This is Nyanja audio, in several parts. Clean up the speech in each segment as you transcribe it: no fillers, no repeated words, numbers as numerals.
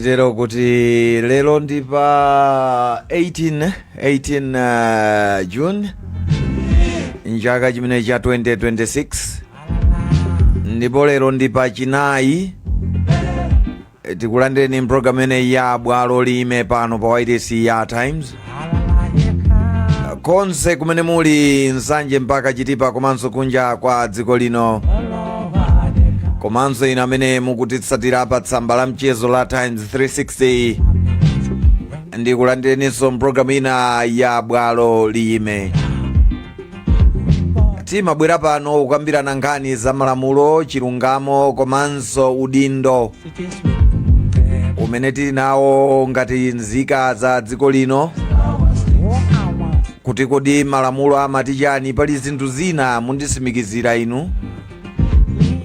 Titero kuti lero ndi pa 18 June mchaka chimene cha 2026, ndipo lero ndi pa Chinayi. Tikulandireni mpulogalamu imeneyi ya Bwalo Lime pano pa wailesi ya Times, konse kumene muli, Nsanje mpaka Chitipa, komanso kunja kwa dziko lino, komanso inu amene mukutitsatira pa tsamba la mchezo la Times 360. Ndikulandireninso mpulogalamu ina ya Bwalo Lime. Timabwera pano kukambirana nkhani za malamulo, chilungamo komanso udindo umene tili nawo ngati nzika za dziko lino, kuti kodi malamulo amati chani? Pali zinthu zina, mundisimikizira inu,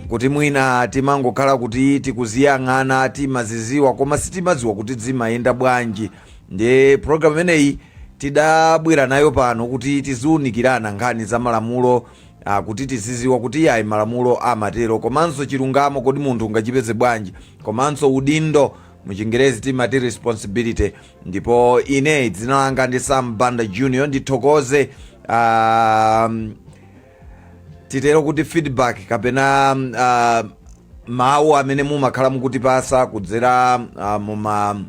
kuti mwina timangokhala kuti tikuziyang'ana, timaziziwa, koma sitimaziwa kuti zimayenda bwanji. Ndiye programu imeneyi tidabwera nayo pano kuti tiziwunikirana nkhani za malamulo, kuti tiziziwa kuti yayi, malamulo amatero, komanso chilungamo kodi munthu ungachipeze bwanji, komanso udindo, muchingerezi timati responsibility. Ndipo ine dzina langa ndi Sam Banda Junior. Ndithokoze, titero kuti feedback kapena mawu amene mumakhala mukutipasa kudzera muma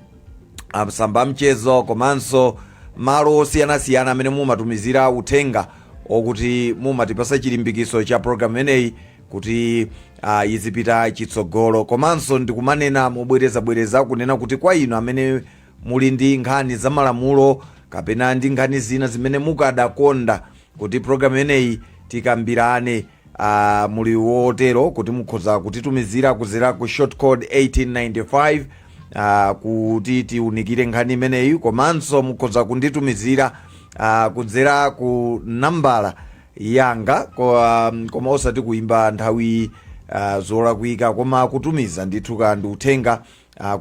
masamba mchezo komanso malo osiyanasiyana amene mumatumizira uthenga okuti mumatipasa chilimbikiso cha program imeneyi kuti izipita chitsogolo. Komanso ndikumanena mobwerezabwereza kunena kuti kwa inu amene muli ndi nkhani za malamulo kapena ndi nkhani zina zimene mukadakonda kuti program imeneyi tikambirane, muli wotero kuti mukhoza kutitumizira kudzera ku short code 1895 kuti tiunikire nkhani imeneyi. Komanso mukhoza kunditumizira kudzera ku nambala yanga, koma osati kuimba nthawi zolakwika, koma kutumiza ndithu kandi uthenga.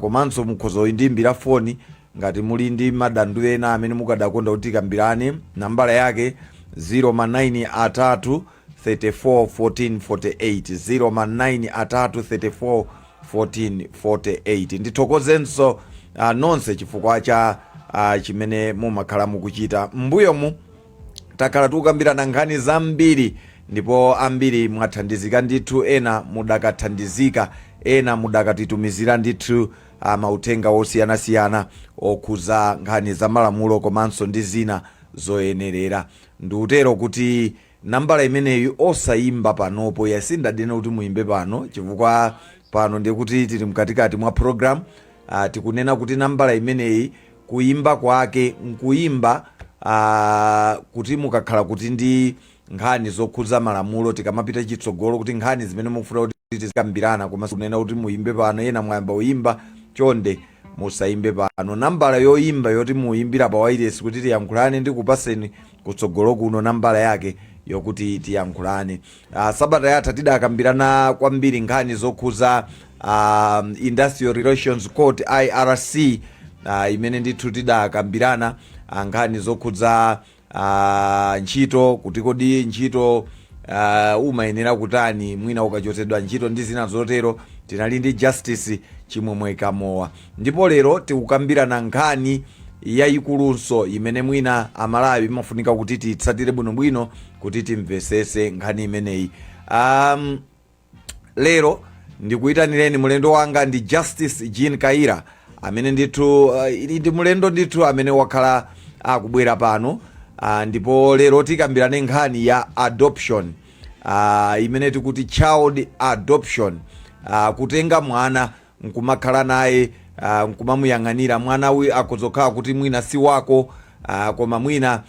Komanso mukhoza kundiimbira foni ngati muli ndi madandaulo ena amene mukadakonda kuti tikambirane. Nambala yake 0 3 34 14 48, 0 3 34 14 48. Ndithokozenso nonse chifukwa cha chimene mumakhala mukuchita. M'mbuyomu takhala tikukambirana nkhani zambiri, ndipo ambiri mwathandizika ndithu, ena mudakathandizika, ena mudakatitumizira ndithu mauthenga osiyanasiyana okhuza nkhani za malamulo komanso ndi zina zoyenerera. Ndikutero kuti nambala imeneyi osayimba panopo. Yasindadene kuti muyimbe pano, chifukwa pano ndiye kuti tili mkatikati mwa program. Tikunena kuti nambala imeneyi kuyimba kwake nkuyimba kuti mukakhala kuti ndi nkhani zokhuza malamulo, tikamapita chitsogolo, kuti nkhani zimene mukufuna kuti tizikambirana. Koma kunena kuti muyimbe pano, ena mwayamba kuyimba, chonde musayimbe pano. Nambala yoyimba yoti muyimbira pa wireless kuti tiyankhulane, ndi kupaseni kutsogolo kuno nambala yake yokuti tiyankhulane. Sabata yatha tidakambirana kwambiri nkhani zokhuza Industrial Relations Court, IRC, imene ndithu tidakambirana nkhani zokhudza ntchito, kuti kodi ntchito umayenera kutani mwina ukachotsedwa ntchito ndi zina zotero. Tinali ndi Justice Chimwemwe Kamowa. Ndipo lero tikukambirana nkhani yayikulunso imene mwina Amalawi imafunika kuti titsatire bwinobwino kuti timvesese nkhani imeneyi. Lero ndikuyitanireni mlendo wanga, ndi Justice Jean Kaira, amene ndithu ndi mlendo ndithu amene wakhala akubwera pano. Ndipo lero tikambirane nkhani ya adoption, imene tikuti child adoption, kutenga mwana nkumakhala naye, nkumamuyang'anira mwana uyu. Akuzokhala kuti mwina si wako, koma mwina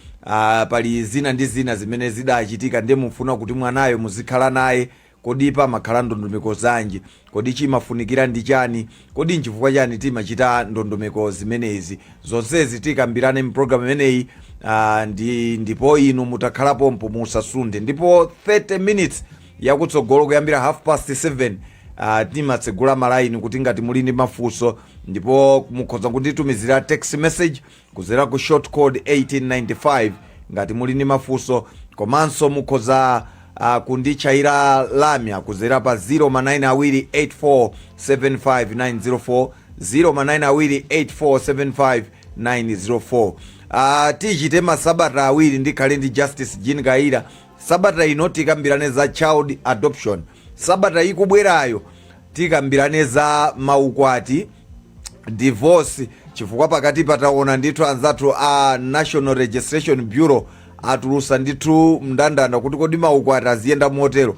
pali zina ndi zina zimene zidachitika, ndiye mufuna kuti mwanayo muzikhala naye. Kodi pamakhala ndondomeko zanji? Kodi chimafunikira ndi chani? Kodi nchifukwa chani timachita ndondomeko zimenezi? Zonsezi tikambirane mpulogalamu imeneyi. Ndipo inu mutakhalapo musasunde. Ndipo 30 minutes yakutsogolo, kuyambira half past 7, timatsegula malaini kuti ngati muli ndi mafunso, ndipo mukhoza kunditumizira text message kudzera ku short code 1895 ngati muli ndi mafunso. Komanso mukhoza kunditchayira lamya kudzera pa 0 ma 9 awiri 84 75904, 0 ma 9 2 8475 904. Tichite masabata awiri ndikhale ndi Justice Jean Kaira. Sabata ino tikambirane za child adoption, sabata ikubwerayo tikambirane za maukwati, divorce, chifukwa pakati pataona ndithu anzathu a National Registration Bureau atulusa ndithu mndandanda kuti kodi maukwati aziyenda motero,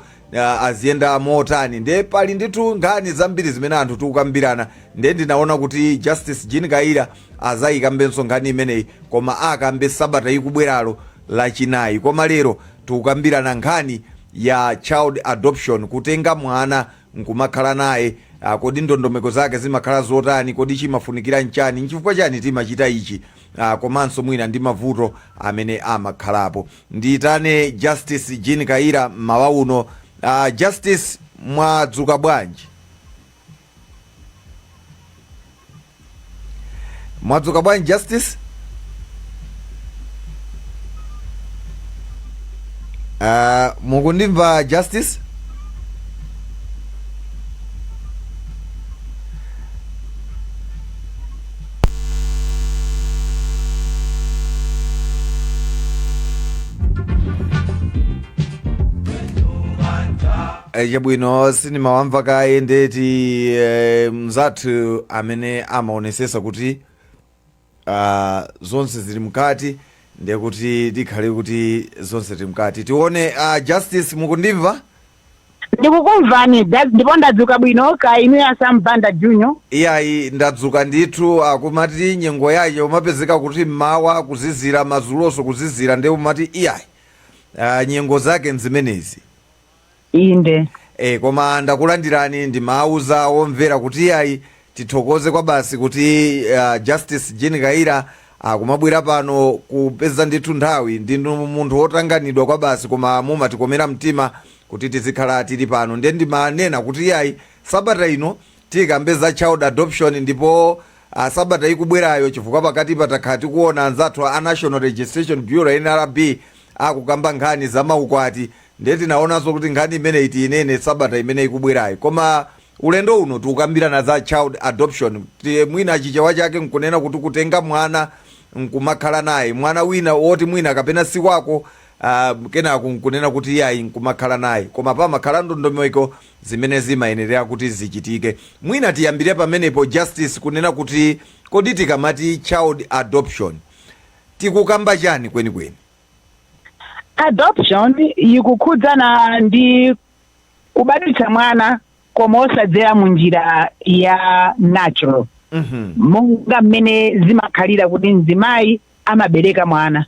aziyenda motani. Ndiye pali ndithu nkhani zambiri zimene anthu tikukambirana. Ndiye ndinaona kuti Justice Jean Kaira azayikambenso nkhani imeneyi, koma akambe sabata ikubweralo Lachinayi. Koma lero tikukambirana nkhani ya child adoption, kutenga mwana nkumakhala naye. Kodi ndondomeko zake zimakhala zotani? Kodi chimafunikira nchani? Nchifukwa chani timachita ichi? Komanso mwina ndi mavuto amene amakhalapo. Ndiyitane Justice Jean Kaira mmawa uno. Justice, mwadzuka bwanji? Mwadzuka bwanji, Justice? Mukundimva, Justice? Chabwino, sinimawamva kaye. Ndeti mzathu amene amaonesesa kuti zonse zili mkati, ndiye kuti tikhale kuti zonse zili mkati. Tione, Justice, mukundimva? Ndikukumvani, ndipo ndadzuka bwino. Ka inu ya Sam Banda Junior? Iyayi, ndadzuka ndithu. Akumati nyengo yache umapezeka kuti mmawa kuzizira, mazulonso kuzizira, ndiye umati iyayi, nyengo zake nzimenezi. Inde. Koma ndakulandirani. Ndimauza womvera kuti iyayi, tithokoze kwa basi kuti Justice Jean Kaira akumabwera pano kupeza ndithu nthawi. Ndinu munthu wotanganidwa kwa basi, koma mumatikomera mtima kuti tizikhala tili pano. Ndiye ndimanena kuti iyayi, sabata ino tikambe za child adoption, ndipo sabata ikubwerayo, chifukwa pakati patakhala tikuona anzathu a National Registration Bureau, NRB, akukamba nkhani za maukwati, ndiye tinaonanso kuti nkhani imeneyi tiyinene sabata imene ikubwerayo. Koma ulendo uno tikukambirana za child adoption. Mwina Chichewa chake nkunena kuti kutenga mwana nkumakhala naye, mwana wina woti mwina kapena si wako, kenako nkunena kuti iyayi, nkumakhala naye, koma pamakhala ndondomeko zimene zimayenera kuti zichitike. Mwina tiyambire pamenepo, Justice, kunena kuti kodi tikamati child adoption tikukamba chani kwenikweni? Adoption ikukhudzana ndi kubadwitsa mwana koma osadzera mu njira ya natural, monga mmene zimakhalira kuti mzimayi amabereka mwana.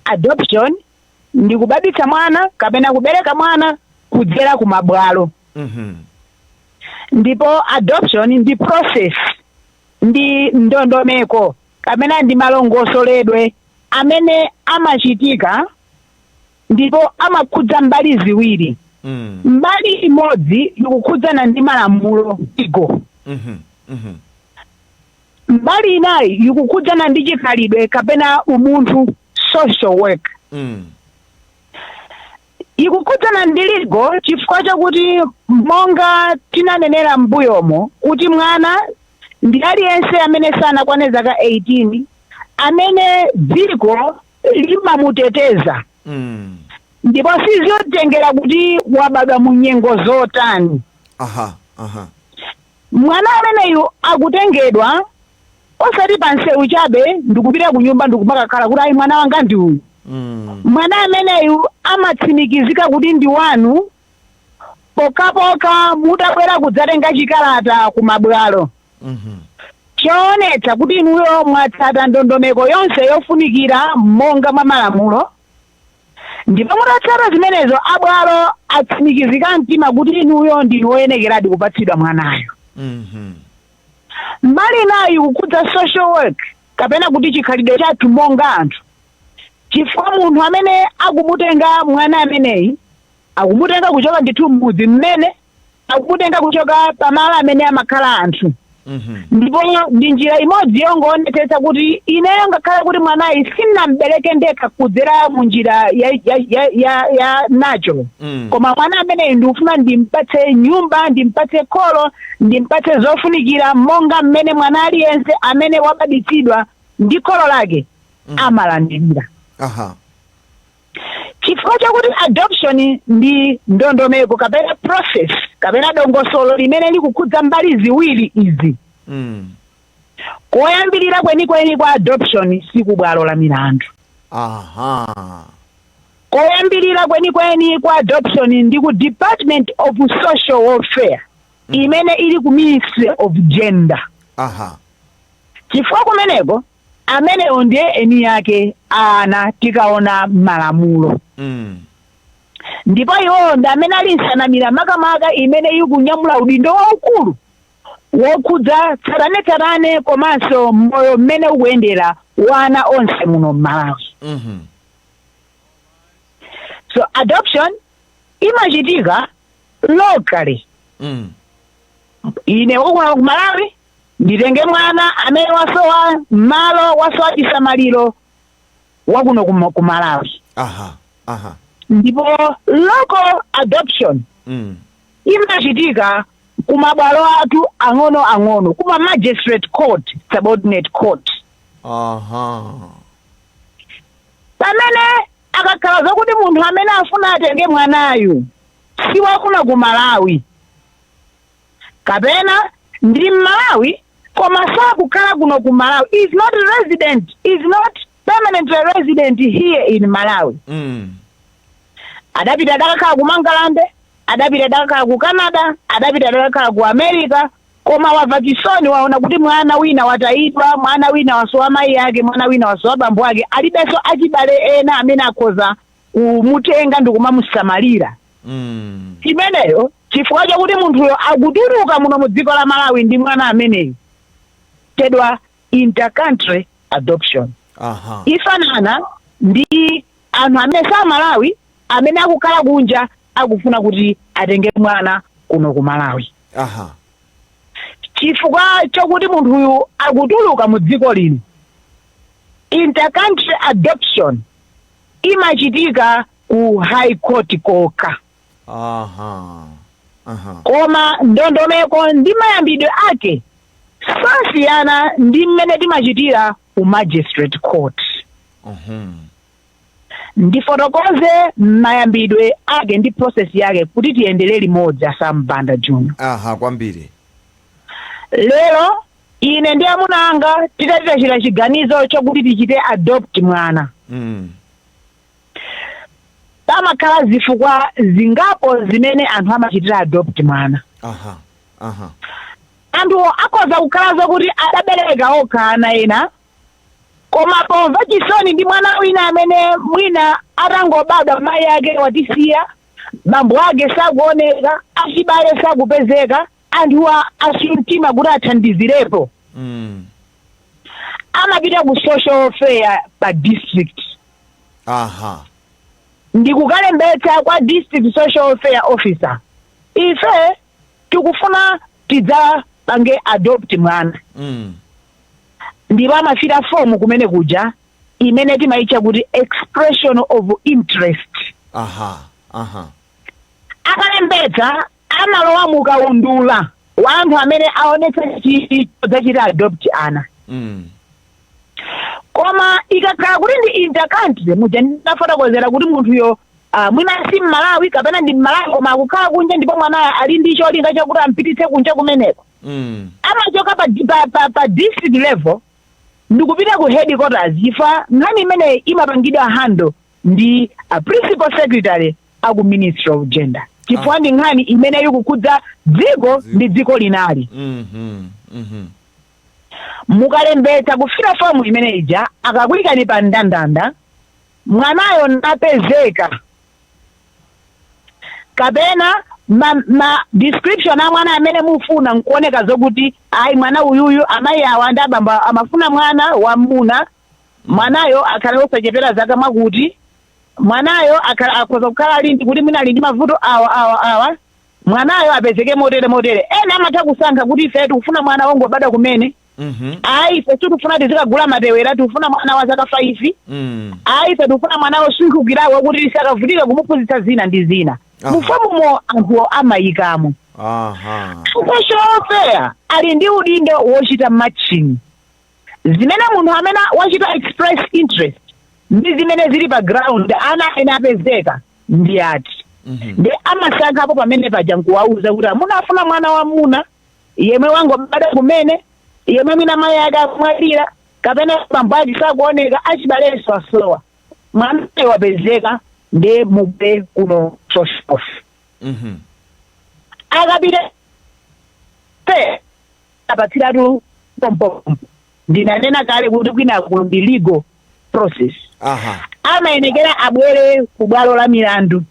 Adoption ndi kubadwitsa mwana kapena kubereka mwana kudzera ku mabwalo. Ndipo adoption ndi process, ndi ndondomeko kapena ndi malongosoledwe amene amachitika ndipo amakhudza mbali ziwiri. Mbali imodzi ikukhudzana ndi malamulo, legal. Mbali inayi ikukhudzana ndi chikhalidwe kapena umunthu, social work. Ikukhudzana ndi legal chifukwa chakuti, monga tinanenera m'mbuyomo, kuti mwana ndi aliyense amene sanakwane zaka 18 amene dziko limamuteteza, ndipo sizotengera kuti wabadwa mu nyengo zotani. aha aha Mwana ameneyu akutengedwa osati pa nsewu chabe ndikupita ku nyumba ndikumakakhala kuti ayi, mwana wanga ndi uyu. Mwana ameneyu amatsimikizika kuti ndi wanu pokhapokha mutabwera kudzatenga chikalata ku mabwalo choonetsa kuti inuyo mwatsata ndondomeko yonse yofunikira monga mwa malamulo, ndipo mutatsata zimenezo abwalo atsimikizika mtima kuti inuyo ndinu woyenekeradi kupatsidwa mwanayo. Mbali inayi kukhudza social work kapena kuti chikhalidwe chathu monga anthu, chifukwa munthu amene akumutenga mwana ameneyi akumutenga kuchoka ndithu m'mudzi mmene, akumutenga kuchoka pamalo amene amakhala anthu. Ndipo ndi njira imodzi yongoonetsetsa kuti ineyo, ngakhale kuti mwanayi sindinambereke ndekha kudzera mu njira ya natural, koma mwana ameneyi ndikufuna ndimpatse nyumba, ndimpatse kholo, ndimpatse zofunikira monga mmene mwana aliyense amene wabadwitsidwa ndi kholo lake amalandirira. Chifukwa chakuti adoption ndi ndondomeko kapena process kapena dongosolo limene likukhudza mbali ziwiri izi, koyambirira kwenikweni kwa adoption sikubwalo la milandu. Koyambirira kwenikweni kwa adoption ndi ku Department of Social Welfare imene ili ku Ministry of Gender, chifukwa kumeneko amenewo ndiye eni yake ana tikaona malamulo. Ndipo iwowo ndi amene ali nsanamira makamaka imene ikunyamula udindo waukulu wokhudza tsatanetsatane komanso moyo mmene ukuyendera wana onse muno m'Malawi. So adoption imachitika locally. Ine wakuno ku Malawi nditenge mwana amene wasowa malo, wasowa chisamaliro, wakuno ku Malawi. aha aha Ndipo local adoption imachitika kumabwalo athu ang'ono ang'ono, kuma magistrate court, subordinate court. Pamene akakhala zokuti munthu amene afuna atenge mwanayu si wakuno ku Malawi kapena ndi Mmalawi koma sakukhala kuno ku Malawi, is not resident, is not permanently resident here in Malawi, adapita adakakhala ku Mangalande, adapita adakakhala ku Canada, adapita adakakhala ku America, koma wamva chisoni, waona kuti mwana wina watayidwa, mwana wina wasowa mayi ake, mwana wina wasowa bambo ake, alibenso achibale ena amene akhoza kumutenga ndi kumamusamalira. Chimeneyo chifukwa chakuti munthuyo akutuluka muno mu dziko la Malawi ndi mwana ameneyo, tedwa intercountry adoption. Ifanana ndi anthu amene sa Malawi amene akukhala kunja akufuna kuti atenge mwana kuno ku Malawi. Chifukwa chokuti munthuyu akutuluka mu dziko lino, intercountry adoption imachitika ku High Court kokha. aha aha Koma ndondomeko ndi mayambidwe ake sasiyana ndi mmene timachitira ku magistrate court. Ndifotokoze mayambidwe ake ndi process yake kuti tiyendere limodzi, a Sam Banda Junior. Aha, kwambiri. Lero ine ndi amuna anga titati tachita chiganizo chokuti tichite adopt mwana, pamakhala zifukwa zingapo zimene anthu amachitira adopt mwana. aha aha Anthu akhoza kukhala zokuti adabereka okha ana ena, koma pomva chisoni ndi mwana wina amene mwina atangobadwa mayi ake watisiya, bambo ake sakuoneka, achibale sakupezeka, anthuwa aswa mtima kuti athandizirepo, amapita ku social welfare pa district ndi kukalembetsa kwa district social welfare officer, "Ife tikufuna tidzapange adopt mwana." Ndipo amafira fomu kumene kuja imene timayitcha kuti expression of interest. aha aha Akalembetsa, amalowa mukaundula wa anthu amene aonetsa chodzachita adopt ana. Koma ikakhala kuti ndi intercountry, muja ndinafotokozera kuti munthuyo mwina si Mmalawi kapena ndi Mmalawi koma akukhala kunja, ndipo mwanayo ali ndi cholinga chakuti ampititse kunja kumeneko, amachoka pa district level ndikupita ku headquarters, chifukwa nkhani imeneyi imapangidwa handle ndi a principal secretary aku Ministry of Gender, chifukwa ndi nkhani imene ikukhudza dziko ndi dziko linali. Mukalembetsa, kufira fomu imene ija, akakuyikani pa ndandanda, mwanayo napezeka kapena ma description a mwana amene mufuna nkuoneka zokuti ayi, mwana uyuyu, amayi awa ndi abambo amafuna mwana wamuna, mwanayo akhale osachepera zaka mwakuti, mwanayo akhoza kukhala ali ndi kuti mwina ali ndi mavuto awa, awa, awa. Mwanayo apezeke motere motere. Ena amatha kusankha kuti ife tikufuna mwana wongobadwa kumene. Ayi, ife sitikufuna tizikagula matewera, tikufuna mwana wa zaka 5. Ayi, ife tikufuna mwana wosunkhukirawo kuti tisakavutika kumuphunzitsa zina ndi zina. Mufomumo anthuwo amayikamo. Social welfare ali ndi udindo wochita matching zimene munthu amene wachita express interest ndi zimene zili pa ground, ana amene apezeka ndi ati. Ndi amasankhapo pamene paja nkuwauza kuti amuna afuna mwana wamuna yemwe wangobadwa kumene, yemwe mwina mayi ake akumwalira kapena bambo ake sakuoneka, achibalenso asowa, mwanayo wapezeka, ndi mubwe kuno social welfare. Akapita pe apatsiratu pompopompo. Ndinanena kale kuti kwinaku ndi legal process. Amayenekera abwere ku bwalo la milandu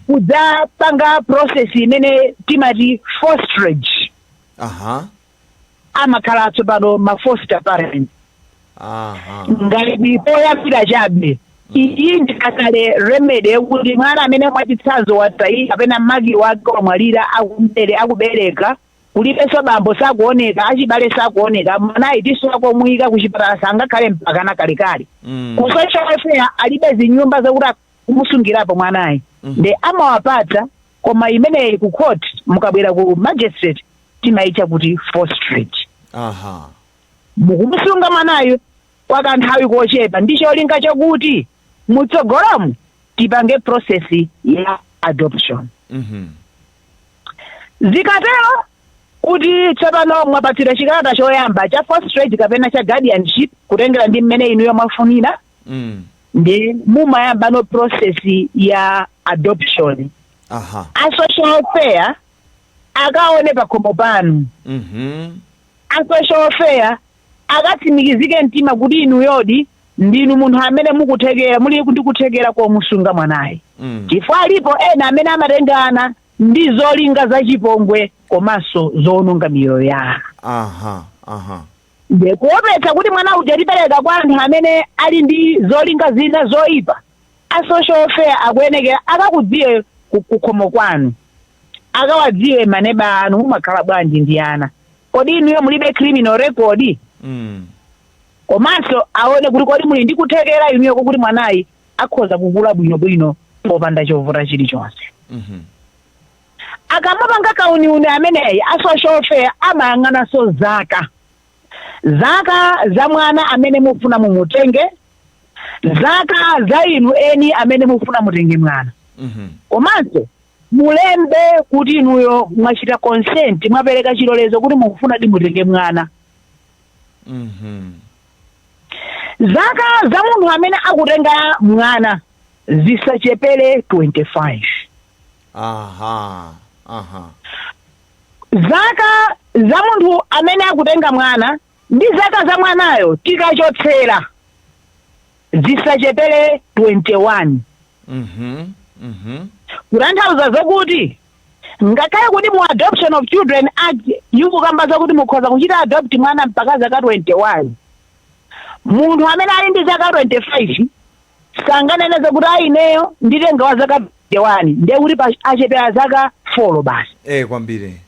kudzapanga process imene timati fosterage. Amakhala tsopano ma foster parents. Ngati poyambira chabe, iyi ndikakale remedy yokuti mwana amene mwachitsanzo watayi kapena maki wake wamwalira akumbere akubereka, kulibenso bambo, sakuoneka, achibale sakuoneka, mwanayi tisowa komuyika kuchipatala, sangakhale mpakana kalekale. Ku social welfare alibe zinyumba zakuti kumusungirapo mwanayi. Ndi amawapatsa, koma imeneyi ku court, mukabwera ku magistrate, timayitcha kuti fosterage. Mukumusunga mwanayo kwa kanthawi kochepa ndi cholinga chakuti mutsogolomu tipange process ya adoption. Zikatero kuti tsopano mwapatsidwa chikalata choyamba cha fosterage kapena cha guardianship, kutengera ndi mmene inuyo mwafunira, ndi mumayamba no process ya adoption. A social welfare akaone pakhomo panu. A social welfare akatsimikizike mtima kuti inuyodi ndinu munthu amene mukuthekera, muli ndi kuthekera komusunga mwanayi, chifukwa alipo ena amene amatengana ndi zolinga zachipongwe komanso zowononga miyoyo ya ana. aha aha Ndikuopetsa kuti mwana uja tipereka kwa anthu amene ali ndi zolinga zina zoyipa. A social welfare akuyenekera akakudziwe kukhomo kwanu, akawadziwe maneba anu, mumakhala bwanji ndi ana, kodi inuyo mulibe criminal record? Komanso aone kuti kodi muli ndi kuthekera inuyo kuti mwanayi akhoza kukula bwinobwino popanda chovuta chilichonse. Akamapanga kauniuni ameneyi, a social welfare amayang'ananso zaka za mwana amene mufuna mumutenge, zaka za inu eni amene mufuna mutenge mwana. Komanso mulembe kuti inuyo mwachita consent, mwapereka chilolezo kuti mukufuna di mutenge mwana. Zaka za munthu amene akutenga mwana zisachepere 25. aha aha Zaka za munthu amene akutenga mwana ndi zaka za mwanayo tikachotsera zisachepere 21. Kutanthauza zokuti ngakhale kuti mu Adoption of Children Act ikukamba zakuti mukhoza kuchita adopt mwana mpaka zaka 21, munthu amene ali ndi zaka 25 sanganene zakuti ayineyo nditenga wa zaka 21, ndiye kuti achepera zaka 4 basi. Eh, kwambiri.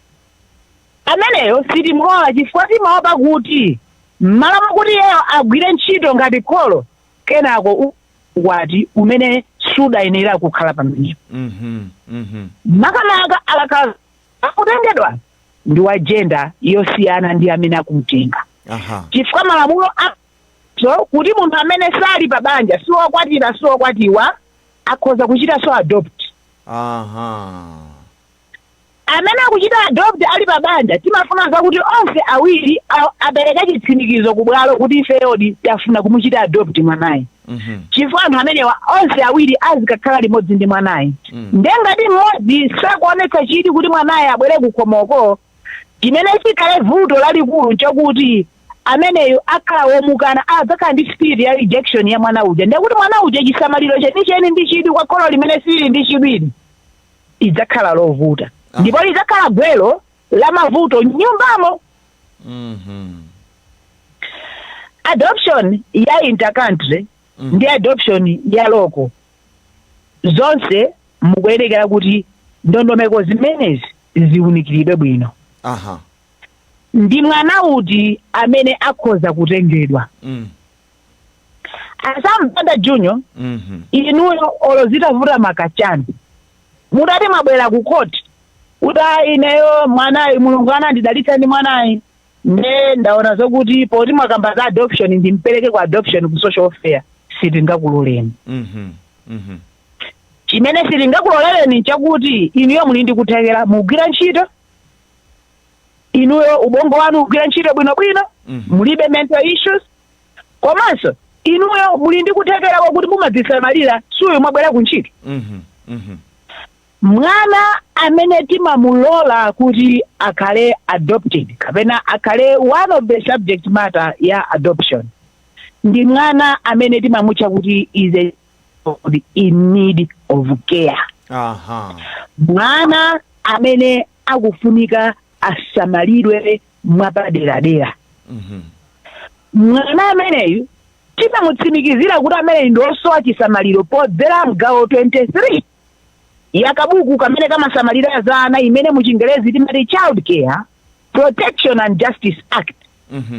Ameneyo sitimulola, chifukwa timaopa kuti mmalo mwakuti iyeyo agwire ntchito ngati kholo, kenako ukwati umene sudayenera kukhala pamenepo. Mhm mhm Makamaka akakhala akutengedwa ndi wa gender yosiyana ndi amene akumutenga, chifukwa malamulo so kuti munthu amene sali pa banja, siwokwatira, siwokwatiwa, akhoza kuchita so adopt. Amene akuchita adopt ali pa banja, timafuna zakuti onse awiri apereke chitsimikizo ku bwalo kuti ifeyodi tafuna kumuchita adopt mwanayi, chifukwa anthu amenewa onse awiri azikakhala limodzi ndi mwanayi. Ndengati mmodzi sakuonetsa chidi kuti mwanayi abwere kukhomoko, chimene chikhale vuto lalikulu nchokuti ameneyo akhala womukana, adzakhala ndi spirit ya rejection ya mwana uja. Ndekuti mwana uja chisamaliro chenicheni ndi chidwi kwa kholo limene sili ndi chidwili idzakhala lovuta, ndipo lidzakhala gwero la mavuto m'nyumbamo. Adoption ya intercountry ndi adoption ya local, zonse mukuyenekera kuti Ndondomeko zimenezi ziwunikiridwe bwino. Ndi mwana uti amene akhoza kutengedwa? A Sam Banda Junior, inuyo olo zitavuta makachani, mutati mwabwera ku court kuti, "Ayi, ineyo mwanayi Mulungu anandidalitsa ndi mwanayi, nde ndaona zokuti poti mwakamba za adoption, ndimpereke ku adoption ku social welfare," sitingakuloleni. Chimene sitingakuloleni chakuti inuyo muli ndi kuthekera, mugwira ntchito, inuyo ubongo wanu ugwira ntchito bwinobwino, mulibe mental issues, komanso inuyo muli ndi kuthekera kwakuti mumadzisamalira, suyo mwabwera ku ntchito. Mwana amene timamulola kuti akhale adopted kapena akhale one of the subject matter ya adoption ndi mwana amene timamutcha kuti is a child in need of care, mwana amene akufunika asamalidwe mwapaderadera. Mwana ameneyu timamutsimikizira kuti ameneyu ndi osowa chisamaliro podzera mgawo 23 ya kabuku kamene kamasamalira za ana, imene muchingerezi timati Child Care Protection and Justice Act,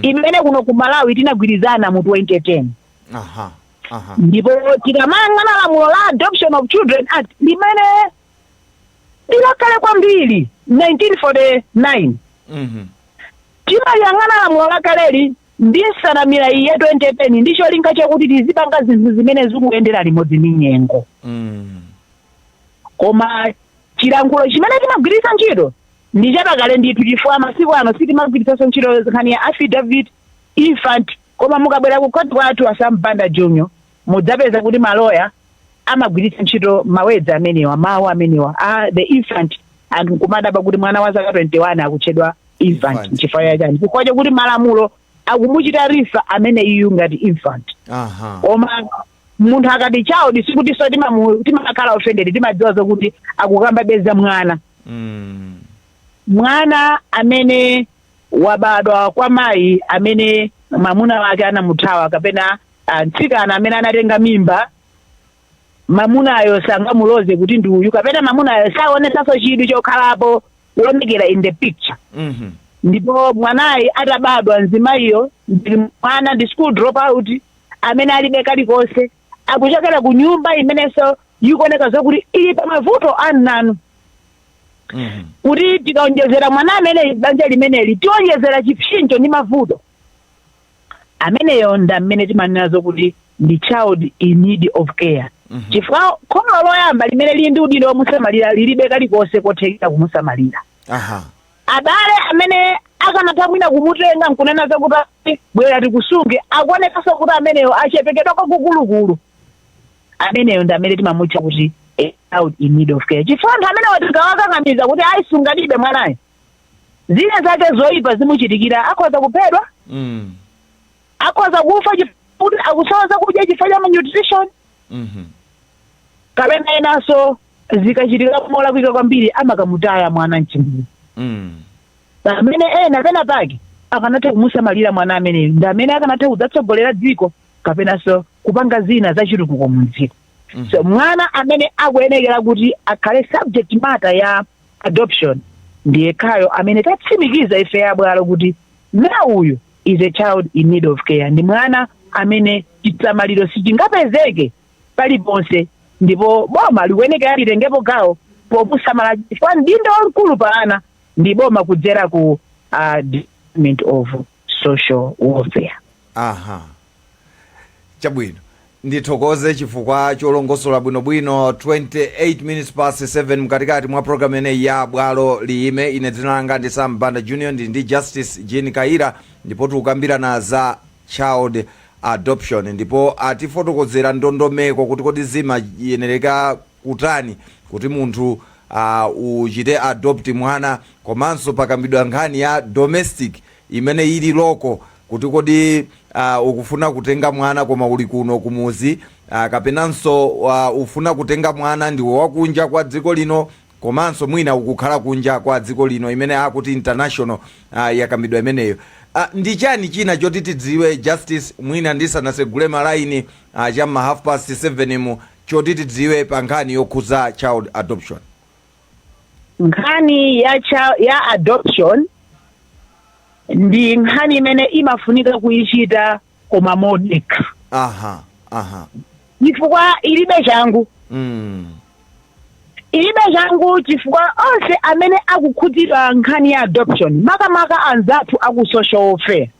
imene kuno ku Malawi tinagwirizana mu 2010. aha aha Ndipo tikamayang'ana lamulo la Adoption of Children Act, limene lilakale kwambiri, 1949, timayang'ana lamulo lakaleli ndi nsanamira iyi ya 2010 ndi cholinga chakuti tizipanga zinthu zimene zikuyendera limodzi ndi nyengo. Koma chilankhulo chimene timagwiritsa ntchito ndi chapakale ndithu, chifukwa masiku ano sitimagwiritsanso ntchito nkhani ya affidavit, infant. Koma mukabwera ku khoti kwathu, a Sam Banda Junior, mudzapeza kuti maloya amagwiritsa ntchito ma words amenewa, mawu amenewa a the infant. Anthu nkumadabwa kuti mwana wa zaka 21 akutchedwa infant. Infant. Chifukwa chani? Chifukwa chakuti malamulo akumuchita refer amene iyu ngati infant. Koma munthu akati child, sikutinso timakhala offended, timadziwa zokuti akukamba beza mwana. Mwana amene wabadwa kwa mayi amene mwamuna wake anamuthawa, kapena mtsikana amene anatenga mimba, mamunayo sangamuloze kuti ndi uyu, kapena mamunayo saonesanso chidwi chokhalapo kuonekera in the picture. Ndipo mwanayi atabadwa, mzimayiyo ndi mwana ndi school drop out amene alibe kalikonse, akuchokera ku nyumba imenenso ikuoneka zokuti ili pa mavuto annanu, kuti tikaonjezera mwana amene banja limeneli tionjezera chipsinjo ndi mavuto ameneyo, ndi amene timanena zokuti ndi child in need of care, chifukwa kholo loyamba limene lili ndi udindo womusamalira lilibe kalikonse kothekera kumusamalira. Abale amene akanatha mwina kumutenga nkunena zakuti, "Bwera tikusunge," akuonekanso kuti ameneyo achepekedwa kwakukulukulu. Ameneyo ndi amene timamutcha kuti a child in need of care, chifukwa anthu amene tikawakakamiza kuti ayisunganibe mwanayo, zina zake zoyipa zimuchitikira, akhoza kuphedwa, akhoza kufa kuti akusowa zakudya chifukwa cha malnutrition, kapena enanso zikachitika molakwika kwambiri amakamutaya mwana mchimbuzi, pamene ena pena pake akanatha kumusamalira mwana ameneyo ndi amene akanatha kudzatsogolera dziko kapenanso kupanga zina zachitukuko mu dziko. So mwana amene akuyenekera kuti akhale subject matter ya adoption ndi yekhayo amene tatsimikiza ife abwalo kuti na uyu is a child in need of care, ndi mwana amene chisamaliro sichingapezeke paliponse, ndipo boma likuyenekera litengepo gawo pomusamala, chifukwa mdindo wamkulu pa ana ndi boma kudzera ku Department of Social Welfare. Aha, chabwino, ndithokoze chifukwa cholongosola bwinobwino. 28 minutes past 7, mkatikati mwa programu ineyi ya Bwalo Liyime. Ine dzina langa ndi Sam Banda Junior, ndi ndi Justice Jean Kaira, ndipo tikukambirana za child adoption, ndipo atifotokozera ndondomeko kuti kodi zimayenereka kutani kuti munthu uchite adopt mwana, komanso pakambidwa nkhani ya domestic imene ili local, kuti kodi ukufuna kutenga mwana koma uli kuno kumuzi, kapenanso ufuna kutenga mwana ndiwe wakunja kwa dziko lino, komanso mwina ukukhala kunja kwa dziko lino, imene akuti international, yakambidwa imeneyo. Ndi chani china choti tidziwe, Justice, mwina ndisanasegule malaini cham'ma half past 7 mu, choti tidziwe pa nkhani yokhuza child adoption? Nkhani ya adoption ndi nkhani imene imafunika kuyichita koma modekha, aha aha chifukwa ilibe changu. Ilibe changu chifukwa onse amene akukhudzidwa nkhani ya adoption, makamaka anzathu aku social welfare,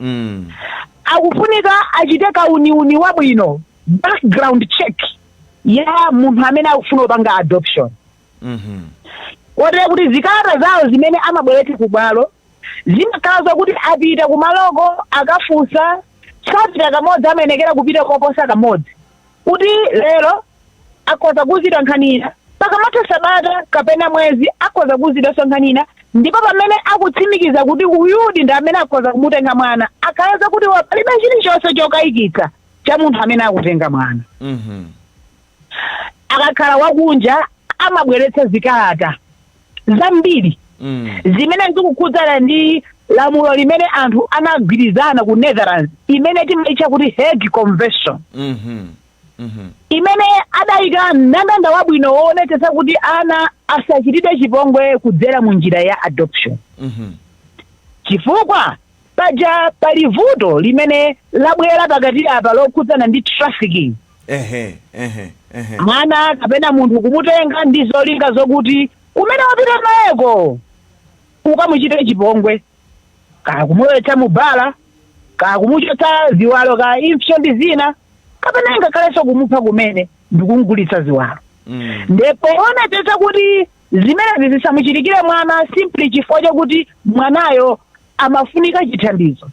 akufunika achite kauniuni wabwino, background check ya munthu amene akufuna kupanga adoption, kotero kuti zikalata zawo zimene amabweretsa kubwalo zimakhala zokuti apita kumaloko akafunsa. Sapita kamodzi, amayenekera kupita koposa kamodzi, kuti lero akhoza kuuzidwa nkhani ina, pakamatha sabata kapena mwezi akhoza kuuzidwanso nkhani ina. Ndipo pamene akutsimikiza kuti uyudi ndi amene akhoza kumutenga mwana, akhaleza kuti palibe chilichonse chokayikitsa cha munthu amene akutenga mwana. Akakhala wakunja amabweretsa zikalata zambiri zimene zikukhudzana ndi lamulo limene anthu anagwirizana ku Netherlands, imene timaitcha kuti Hague Convention, imene adayika mndandanda wabwino woonetsetsa kuti ana asachitidwe chipongwe kudzera mu njira ya adoption, chifukwa paja pali vuto limene labwera pakati apa lokhudzana ndi trafficking. ehe ehe ehe Mwana kapena munthu kumutenga ndi zolinga zokuti kumene wapita nayeko ukamuchite chipongwe, kaya kumulowetsa mubala, kaya kumuchotsa ziwalo, kaya impso ndi zina, kapena ingakhalenso kumupha kumene ndikumugulitsa ziwalo. Ndipo onetsetsa kuti zimenezi zisamuchitikire mwana simply chifukwa chokuti mwanayo amafunika chithandizo,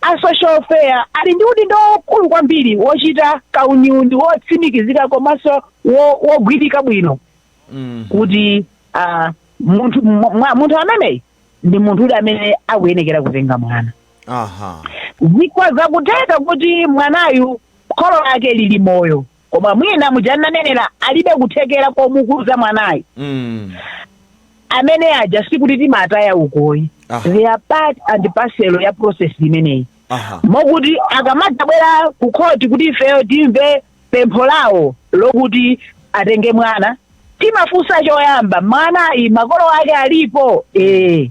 a social welfare ali ndi udindo wokulu kwambiri wochita kauniuni wotsimikizika komanso wogwirika bwino kuti munthu ameneyi ndi munthu uli amene akuyenekera kutenga mwana. Zikhoza kutheka kuti mwanayu kholo lake lili moyo, koma mwina mujananenera alibe kuthekera komukuza mwanayu. Amene aja sikuti timataya ukoyi. They are part and parcel ya process imeneyi, mokuti akamadzabwera ku khoti kuti ifeyo timve pempho lawo lokuti atenge mwana, timafunsa choyamba, mwanayi makolo ake alipo? Ee.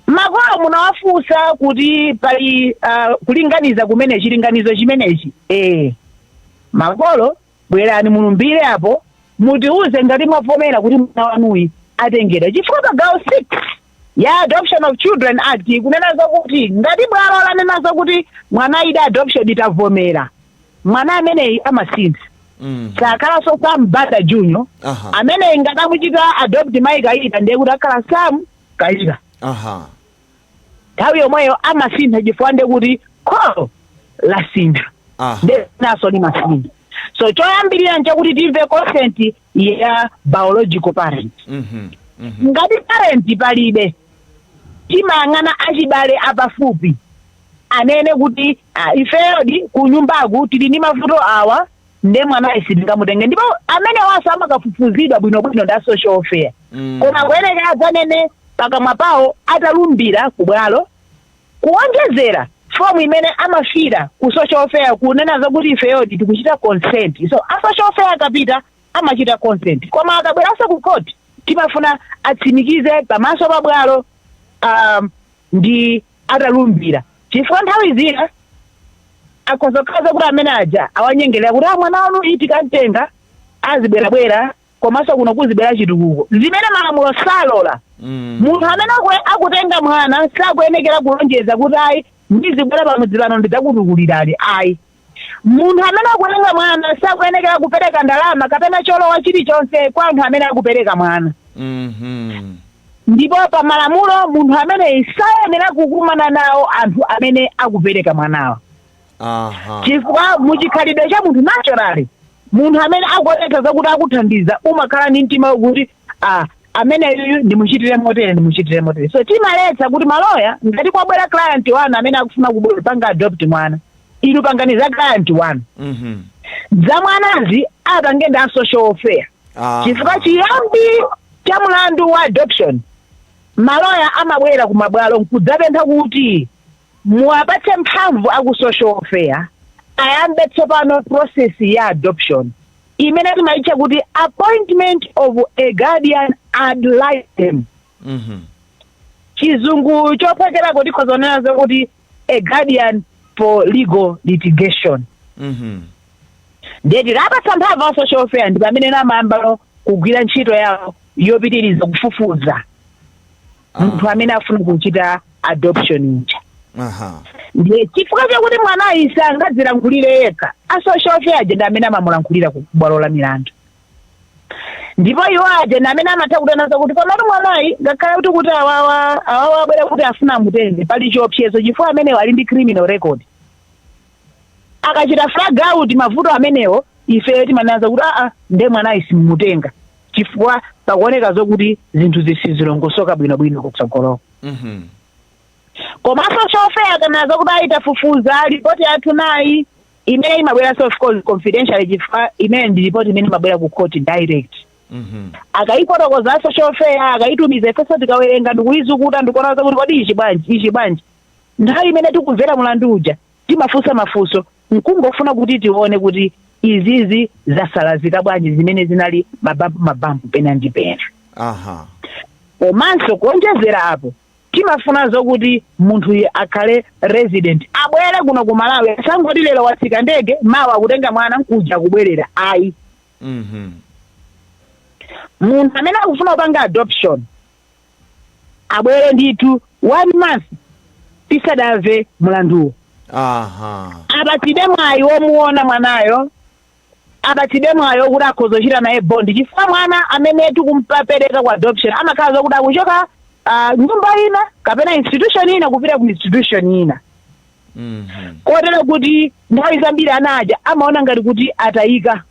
Makolo munawafunsa kuti pali kulinganiza kumene chilinganizo chimenechi? Ee. Makolo bwerani mulumbire apo, mutiuze ngati mwavomera kuti mwana wanuyi atengedwa, chifukwa pa gawo 6 ya Adoption of Children Act ikunena zokuti ngati bwalo lanena zokuti mwana ida adoption itavomera, mwana ameneyi amasintha. Sakhalanso Sam Banda Junior. Ameneyi ngati amuchita adopt mayi Kayita, ndiye kuti akhala Sam Kayita. Nthawi yomweyo amasintha, chifukwa ndiye kuti kholo lasintha, ndenaso limasintha. So choyambirira nchakuti timve consent ya biological parent. Ngati parent palibe, timayang'ana achibale apafupi anene kuti, "Ah, ifeyodi ku nyumbaku tili ndi mavuto awa, nde mwanayi sitingamutenge." Ndipo amene waso amakafufuzidwa bwinobwino ndi a social welfare, koma kuyenekera adzanene pakamwa pawo atalumbira kubwalo, kuwonjezera fomu imene amafira ku social welfare kunena zakuti ifeyodi tikuchita consent. So a social welfare akapita amachita consent, koma akabweranso ku court timafuna atsimikize pamaso pa bwalo ndi atalumbira, chifukwa nthawi zina akhozokhaza kuti amene aja awanyengerera kuti, "Ah, mwana wanu iti kamtenga azibwerabwera, komanso kuno kuzibwera chitukuko," zimene malamulo salola. Munthu amene akutenga mwana sakuyenekera kulonjeza kuti, "Ayi, ndizibwera pamudzi pano ndidzakutukulirani," ayi. Munthu amene akutenga mwana sakuyenekera kupereka ndalama kapena cholowa chilichonse kwa anthu amene akupereka mwana. Ndipo pa malamulo munthu ameneyi sayenera kukumana nawo anthu amene akupereka mwanawa, chifukwa muchikhalidwe cha munthu, naturally, munthu amene akuonetsa zakuti akuthandiza umakhala ndi mtima wokuti, ah, ameneyu ndimuchitire motere, ndimuchitire motere. So timaletsa kuti maloya, ngati kwabwera client wanu amene akufuna kupanga adopt mwana, inu pangani za client wanu, za mwanazi apange ndi a social welfare, chifukwa chiyambi cha mlandu wa adoption, maloya amabwera kumabwalo nkudzapempha kuti muwapatse mphamvu aku social welfare ayambe tsopano process ya adoption. Imene timaitcha kuti appointment of a guardian ad litem. Chizungu chophwekerako tikhoza kunena zokuti a guardian for legal litigation. Ndiye tikapatsa mphamvu a social welfare, ndi pamene namayambalo kugwira ntchito yawo yopitiriza kufufuza munthu amene afuna kuchita adoption ija. Ndiye chifukwa chakuti mwanayi sangadzilankhulire yekha, a social welfare aja ndi amene amamulankhulira ku bwalo la milandu, ndipo iwo aja ndi amene amatha kutanthauza kuti komatu mwanayi, ngakhale kuti awawa abwera kuti afuna amutenge, pali chiopsezo chifukwa amenewo ali ndi criminal record. Akachita flag out mavuto amenewo, ife timanena kuti aa, nde mwanayi simumutenga chifukwa pakuoneka zokuti zinthu zisizilongosoka bwinobwino kutsogoloko. Koma social welfare akanena zokuti ayitafufuza ripoti yathu nayi, imene imabweranso of course confidential, chifukwa imene ndi ripoti imene imabwera ku court direct. Akayifotokoza social welfare, akayitumiza, ifenso tikawerenga ndikuyizukuta ndikuona kuti kodi ichi bwanji, ichi bwanji. Nthawi imene tikumvera mulandu uja timafunsa mafunso nkungofuna kuti tione kuti izizi zasalazika bwanji, zimene zinali mabampu mabampu pena ndi pena. Komanso kuonjezera apo, timafuna zokuti munthuyu akhale resident, abwere kuno ku Malawi, asangoti lero watsika ndege, mawa akutenga mwana nkuja kubwerera, ayi. Munthu amene akufuna kupanga adoption abwere ndithu one month tisadamve mulanduwo. Apatsidwe mwayi womuona mwanayo, apatsidwe mwayi wokuti akhoza kuchita naye bond, chifukwa mwana amene tikumpapereka ku adoption amakhala zokuti akuchoka nyumba ina kapena institution ina kupita ku institution ina, kotero kuti nthawi zambiri ana aja amaona ngati kuti atayika.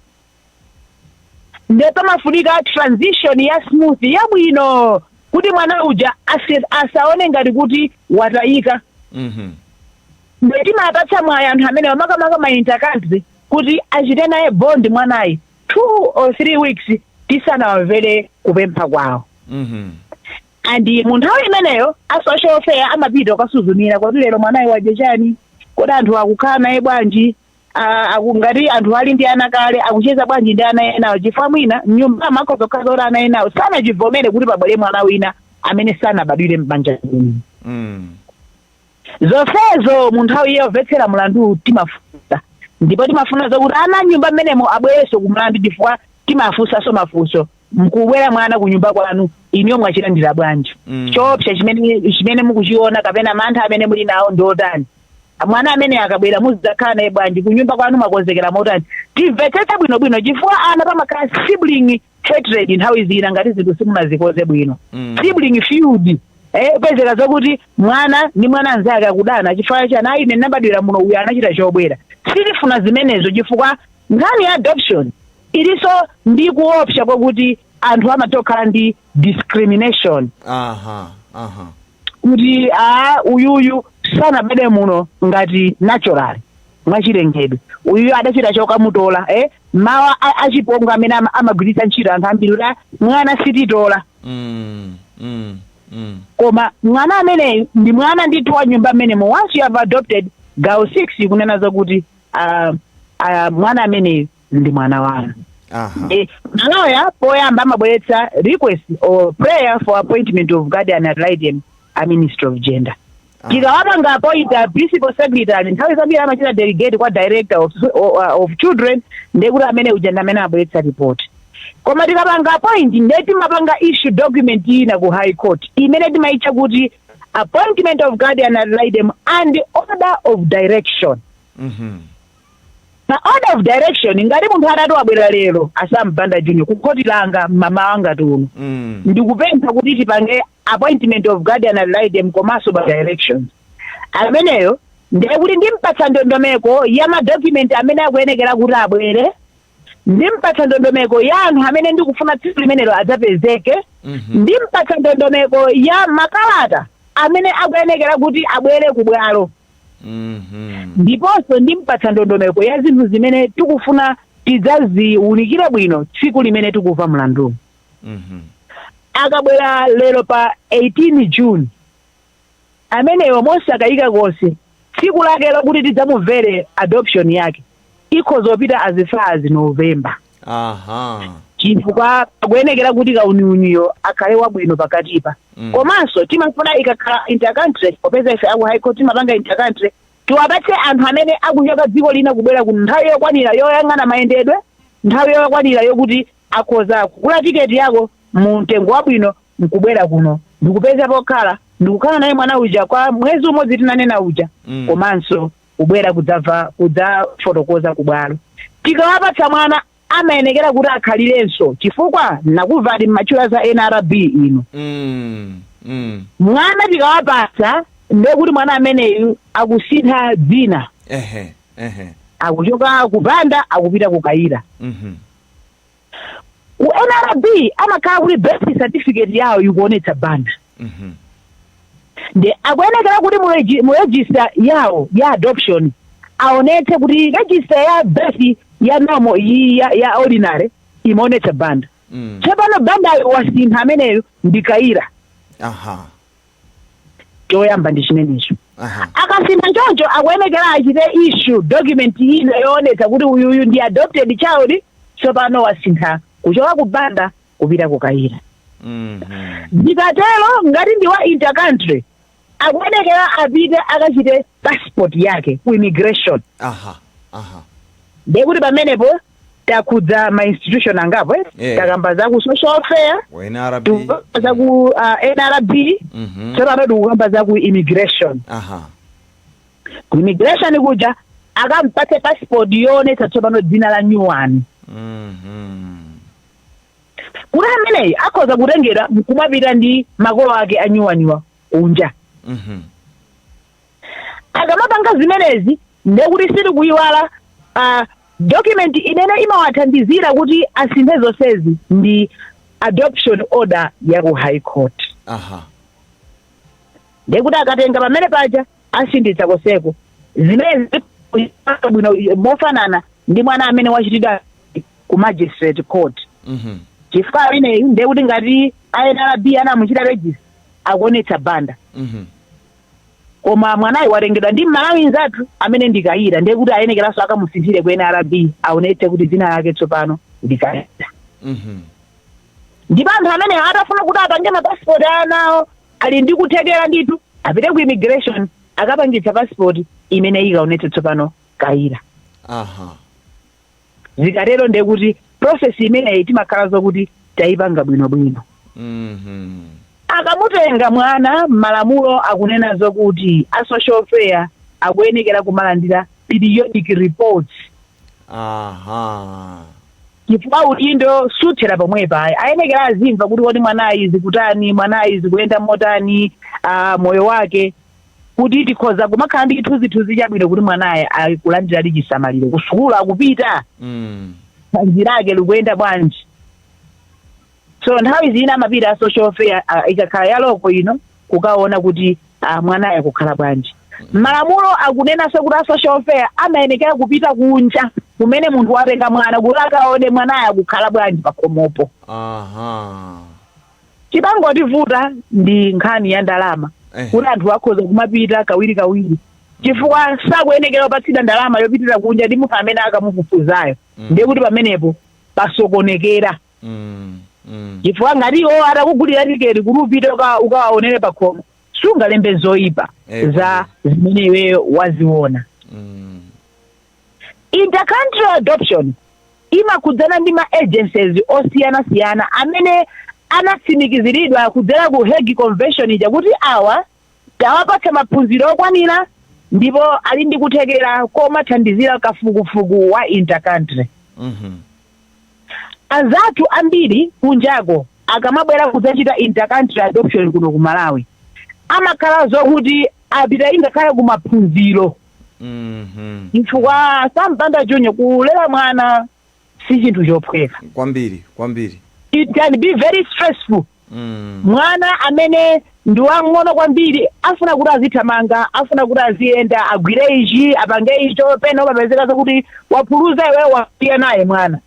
Ndiye pamafunika transition ya smooth, yabwino, kuti mwana uja asaone ngati kuti watayika. Ndiye timapatsa mwayi anthu amene makamaka ma intercountry kuti achite naye bond mwanayi 2 or 3 weeks tisanawamvere kupempha kwawo. And mu nthawi imeneyo a social welfare amapita kukasuzumira kuti lero mwanayi wadya chani, kodi anthu akukhala naye bwanji, ngati anthu ali ndi ana kale, akucheza bwanji ndi ana enawo, chifukwa mwina mnyumba amakhoza kukhala kuti ana enawo sanachivomere kuti pabwere mwana wina amene sanabadwire m'banja lino. Zonsezo mu nthawi yomvetsera mlandu timafunsa, ndipo timafuna zokuti ana nyumba mmenemo abwerenso ku mlandu, chifukwa timafunsanso mafunso: mkubwera mwana ku nyumba kwanu, inuyo mwachilandira bwanji? Choopsa chimene mukuchiona kapena mantha amene muli nawo ndi otani? Mwana amene akabwera muzidzakhala naye bwanji? Ku nyumba kwanu mwakonzekera motani? Timvetsetse bwinobwino, chifukwa ana pamakhala sibling hatred nthawi zina ngati zinthu simunazikoze bwino. Sibling feud, pezeka zokuti mwana ndi mwana anzake akudana chifukwa chani? Ayi, ine ndinabadwira muno, uyu anachita chobwera. Sitifuna zimenezo, chifukwa nkhani ya adoption ilinso ndi kuopsa kwakuti anthu amatha kukhala ndi discrimination, aha aha kuti a uyuyu sanabadwe muno ngati natural, mwachilengedwe, uyuyu adachita chokamutola. Mawa achipongwe amene amagwiritsa ntchito anthu ambiri kuti, "Ah, mwana sititola." Koma mwana ameneyu ndi mwana ndithu wa nyumba amenemo. Once you have adopted, gawo 6 kunena zokuti mwana ameneyu ndi mwana wanu. Maloya poyamba amabweretsa request or prayer for appointment of guardian ad litem a Ministry of Gender. Tikawapanga appoint a principal secretary, nthawi zambiri amachita delegate kwa director of children, ndekuti amene uja ndi amene abweretsa report. Koma tikapanga appoint, ndiye timapanga issue document ina ku High Court imene timaitcha kuti appointment of guardian ad litem and order of direction. Pa order of direction, ngati munthu atati wabwera lero, a Sam Banda Junior, ku khoti langa mama wanga tuno, ndikupempha kuti tipange appointment of guardian ad litem komanso pa directions ameneyo, ndiye kuti ndimpatsa ndondomeko ya ma document amene akuyenekera kuti abwere, ndimpatsa ndondomeko ya anthu amene ndikufuna tsiku limenelo adzapezeke, ndimpatsa ndondomeko ya makalata amene akuyenekera kuti abwere ku bwalo, ndiponso ndimpatsa ndondomeko ya zinthu zimene tikufuna tidzaziwunikire bwino tsiku limene tikumva mlanduwu. Akabwera lero pa 18 June, ameneyo mosakayika konse tsiku lake lokuti tidzamumvere adoption yake ikhoza kupita as far as November. Chifukwa akuyenekera kuti kauniuniyo akhale wabwino pakatipa. Komanso timafuna ikakhala intercountry, popeza ife aku High Court timapanga intercountry, tiwapatse anthu amene akuchoka dziko lina kubwera kuno nthawi yokwanira yoyang'ana mayendedwe, nthawi yokwanira yokuti akhoza kugula tiketi yako mu mtengo wabwino nkubwera kuno ndikupeza pokhala, ndikukhala naye mwana uja kwa mwezi umodzi tinanena uja, komanso kubwera kudzamva, kudzafotokoza kubwalo. Tikawapatsa mwana, amayenekera kuti akhalirenso, chifukwa nakumvani mmatchula za NRB ino. Mwana tikawapatsa, ndekuti mwana ameneyu akusintha dzina, ehe ehe akuchoka kupanda akupita ku Kayira. Ku NRB amakhala kuti birth certificate yawo ikuonetsa Banda, ndi akuyenekera kuti mu register yawo ya adoption aonetse kuti register ya birth ya normal iyi ya ordinary imaonetsa Banda. Tsopano Bandayo wasintha, ameneyo ndi Kayira. Choyamba ndi chimenecho. Akasintha choncho, akuyenekera achite issue document ina yoonetsa kuti uyuyu ndi adopted child, tsopano wasintha kuchoka ku Banda kupita ku Kayira. Zikatero, ngati ndi wa intercountry, akuyenekera apite akachite passport yake ku immigration. aha aha Ndekuti pamenepo takhudza ma institution angapo, eh? Takamba za ku social welfare, wa NRB, tikukamba za ku NRB, tsopano tikukamba za ku immigration. Ku immigration kuja akampatse passport yoonetsa tsopano dzina la new one, kuti ameneyi akhoza kutengedwa nkumapita ndi makolo ake a new onewa kunja. Akamapanga zimenezi, ndekuti sitikuyiwala document imene imawathandizira kuti asinthe zonsezi, ndi adoption order ya ku High Court. Ndekuti akatenga pamene paja, asinditsa koseko zimene bwino mofanana ndi mwana amene wachitidwa ku magistrate court, chifukwa ameneyu ndekuti ngati NRB anamuchita register, akuonetsa Banda, koma mwanayi watengedwa ndi Mmalawi nzathu amene ndi Kayira, ndiye kuti ayenekeranso akamusinthire ku NRB, aonetse kuti dzina lake tsopano ndi Kayira. Ndipo anthu amene atafuna kuti apange mapasipoti anawo, ali ndi kuthekera ndithu, apite ku immigration akapangitsa pasipoti imene ikaonetse tsopano Kayira. Zikatero ndiye kuti process imeneyi timakhala zokuti tayipanga bwinobwino. Akamutenga mwana, malamulo akunena zokuti a social welfare akuyenekera kumalandira periodic reports, chifukwa udindo suthera pomwepa ayi. Ayenekera azimva kuti kodi mwanayi zikutani, mwanayi zikuyenda motani, moyo wake, kuti tikhoza kumakhala ndi chithunzithunzi chabwino kuti mwanayi akulandira chisamaliro, kusukulu akupita, thanzi lake likuyenda bwanji. So nthawi zina amapita a social welfare, ikakhala ya local ino, kukaona kuti mwanayi akukhala bwanji. Malamulo akunenanso kuti a social welfare amayenekera kupita kunja kumene munthu watenga mwana kuti akaone mwanayi akukhala bwanji pakhomopo. Chipangotivuta ndi nkhani ya ndalama, kuti anthu akhoza kumapita kawiri kawiri, chifukwa sakuyenekera kupatsidwa ndalama yopitira kunja ndi munthu amene akamufufuzayo. Ndiye kuti pamenepo pasokonekera, chifukwa ngati iwo atakugulira tiketi kuti upite ukawaonere pakhomo, sungalembe zoyipa za zimene iweyo waziona. Intercountry adoption imakhudzana ndi ma agencies osiyanasiyana amene anatsimikiziridwa kudzera ku Hague Convention ija kuti awa tawapatsa maphunziro okwanira ndipo ali ndi kuthekera komathandizira kafukufuku wa intercountry. Anzathu ambiri kunjako akamabwera kudzachita intercountry adoption kuno ku Malawi, amakhala zokuti apita ingakhale kumaphunziro, chifukwa sampanda chonyo kulera mwana si chinthu chophweka. Kwambiri, kwambiri. It can be very stressful. Mwana amene ndi wang'ono kwambiri afuna kuti azithamanga, afuna kuti aziyenda, agwire ichi, apange icho, pena umapezeka zokuti waphuluza iweyo, wasiya naye mwana.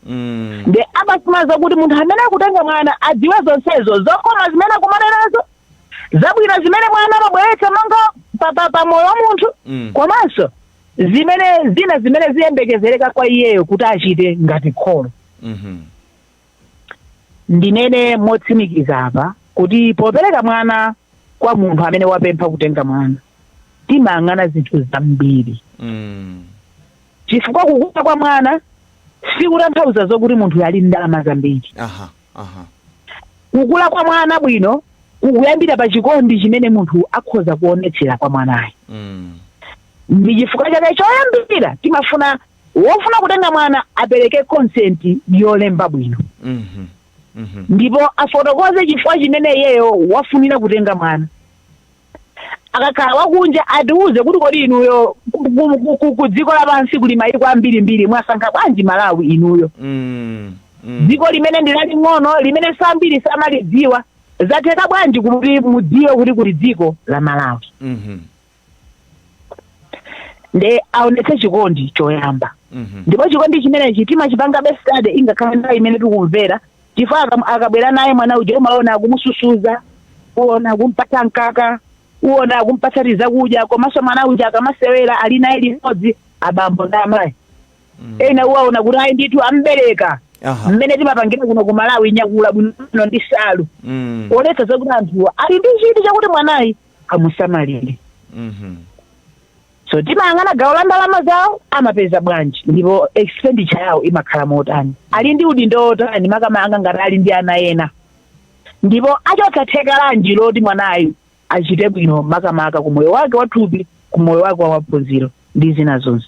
Ndi amafuna zokuti munthu amene akutenga mwana adziwe zonsezo, zokoma zimene akumana nazo, zabwino zimene mwana amabweretsa monga pa moyo wa munthu, komanso zimene zina zimene ziyembekezereka kwa iyeyo kuti achite ngati kholo. Ndinene motsimikiza apa kuti popereka mwana kwa munthu amene wapempha kutenga mwana, timayang'ana zinthu zambiri, chifukwa kukula kwa mwana sikutanthauza zokuti munthu ali ndalama zambiri. aha aha Kukula kwa mwana bwino kukuyambira pa chikondi chimene munthu akhoza kuonetsera kwa mwanayo. Ndi chifukwa chake choyambira timafuna wofuna kutenga mwana apereke consent yolemba bwino, ndipo afotokoze chifukwa chimene iyeyo wafunira kutenga mwana. Akakhala wakunja, atiuze kuti kodi inuyo ku dziko lapansi kuli mayiko ambirimbiri, mwasankha bwanji Malawi inuyo, dziko limene ndi laling'ono, limene sambiri samalidziwa? Zatheka bwanji kuti mudziwe kuti kuli dziko la Malawi? Nde aonetse chikondi choyamba. Ndipo chikondi chimenechi timachipanga study, ingakhale nthawi imene tikumvera, chifukwa akabwera naye mwana uja, umaona akumususuza, uona akumpatsa mkaka, uona akumpatsa tizakudya, komanso mwana uja akamasewera ali naye limodzi abambo ndi amayi, ena uwaona kuti ayi ndithu ambereka, mmene timapangira kuno ku Malawi, nyakula bwino ndi salu, kuonetsa zakuti anthuwa ali ndi chidwi chakuti mwanayi amusamalire. So timayang'ana gawo la ndalama zawo, amapeza bwanji, ndipo expenditure yawo imakhala motani, ali ndi udindo otani, makamaka ngati ali ndi ana ena, ndipo achotsa theka lanji loti mwanayu achite bwino, makamaka ku moyo wake wathupi, ku moyo wake wa maphunziro ndi zina zonse.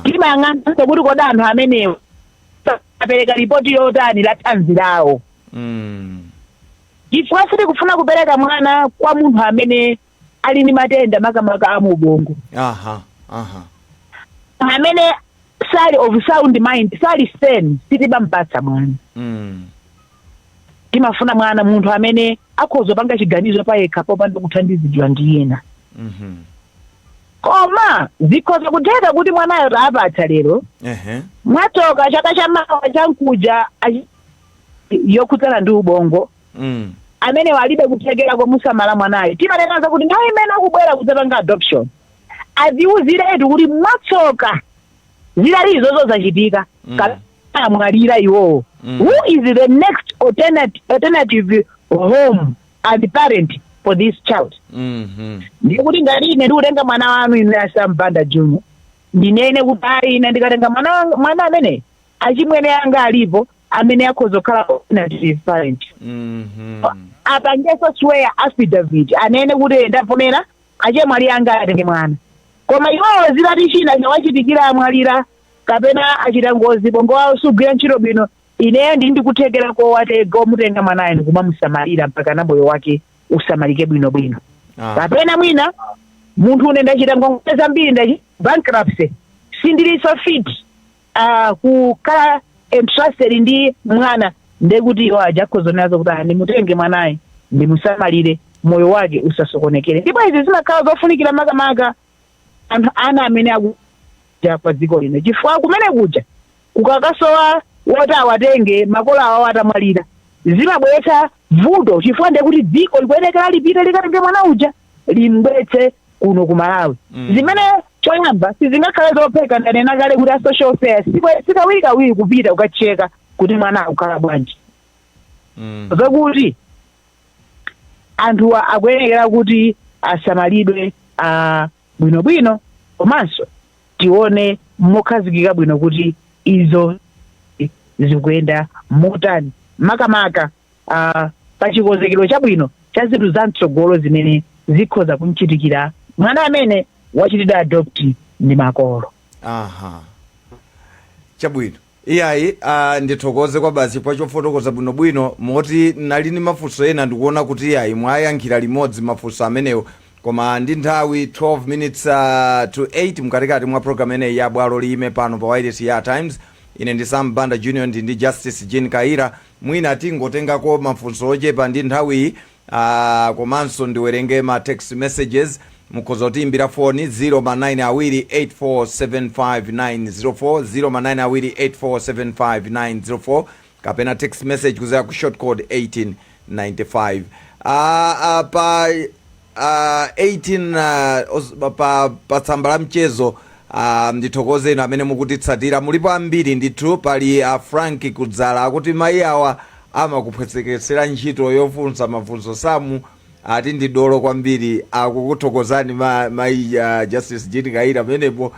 Timayang'ananso kuti kodi anthu amenewo apereka ripoti yotani la thanzi lawo, chifukwa sitikufuna kupereka mwana kwa munthu amene ali ndi matenda, makamaka a mu ubongo, aha aha amene sali of sound mind, sali sane, sitimampatsa mwana. Timafuna mwana munthu amene akhoza kupanga chiganizo payekha popanda kuthandizidwa ndi ena. Koma zikhoza kutheka kuti mwanayo taapatsa lero, mwatsoka chaka chamawa chankuja yokhudzana ndi ubongo, amene walibe kuthekera komusamala mwanayo. Timanenanso kuti nthawi imene akubwera kudzapanga adoption, adziwuziretu kuti mwatsoka zilali izozo zachitika, kapena amwalira iwowo, who is the next alternative home and parent for this child? Ndiye kuti ngati ine ndikutenga mwana wanu, ine Asambanda Junior, ndinene kuti ayi, ine ndikatenga mwana mwana amene achimwene anga alipo amene akhoza kukhala alternative parent. Apangenso swear affidavit, anene kuti ndavomera achemwali anga atenge mwana. Koma iwowo zilati china chawachitikira, amwalira kapena achita ngozi, bongo wawo sugwira ntchito bwino, ineyo ndi ndikuthekera kowatega, omutenga mwanayo ndikumamusamalira mpaka na moyo wake usamalike bwinobwino. Kapena mwina munthu une ndachita ngongole zambiri, ndachita bankruptcy, sindilinso fit kukhala entrusted ndi mwana, ndekuti iwo aja akhoza kuti ah, ndimutenge mwanayi ndimusamalire, moyo wake usasokonekere. Ndipo izi zimakhala zofunikira makamaka anthu ana amene akuja pa dziko lino, chifukwa kumene kuja kukakasowa woti awatenge makolo awo atamwalira, zimabweretsa vuto, chifukwa ndekuti dziko likuyenekera lipite likatenge mwana uja limbweretse kuno ku Malawi, zimene choyamba sizingakhale zopheka. Ndanena kale kuti a social welfare sikawirikawiri kupita kukacheka kuti mwana akukhala bwanji. Zokuti anthuwa akuyenekera kuti asamalidwe bwinobwino, komanso tione mokhazikika bwino kuti izo zikuyenda motani, makamaka pa chikonzekero chabwino cha zinthu zamtsogolo zimene zikhoza kumchitikira mwana amene wachitidwa adopt ndi makolo. Aha, chabwino. Iyayi, ndithokoze kwa basi chifukwa chofotokoza bwinobwino, moti nali ndi mafunso ena, ndikuona kuti iyayi, mwayankhira limodzi mafunso amenewo. Koma ndi nthawi 12 minutes to 8, mkatikati mwa program ineyi ya Bwalo Liyime pano pa wireless ya Times, ine ndi Sam Banda Junior, ndi Justice Jean Kaira. Mwina tingotengako mafunso ochepa ndi nthawiyi, komanso ndiwerenge ma text messages. Mukhoza kutiyimbira foni 0 ma 9 awiri 8475904, 0 ma 9 awiri 8475904, kapena text message kuzera ku short code 1895. Pa 18 pa tsamba la mchezo. Ndithokoze inu amene mukutitsatira, mulipo ambiri ndithu. Pali Frank Kudzala akuti mayi awa amakuphwesekesera ntchito yofunsa mafunso, Samu ati ndi dolo kwambiri. Akukuthokozani mayi Justice Jean Kaira pamenepo.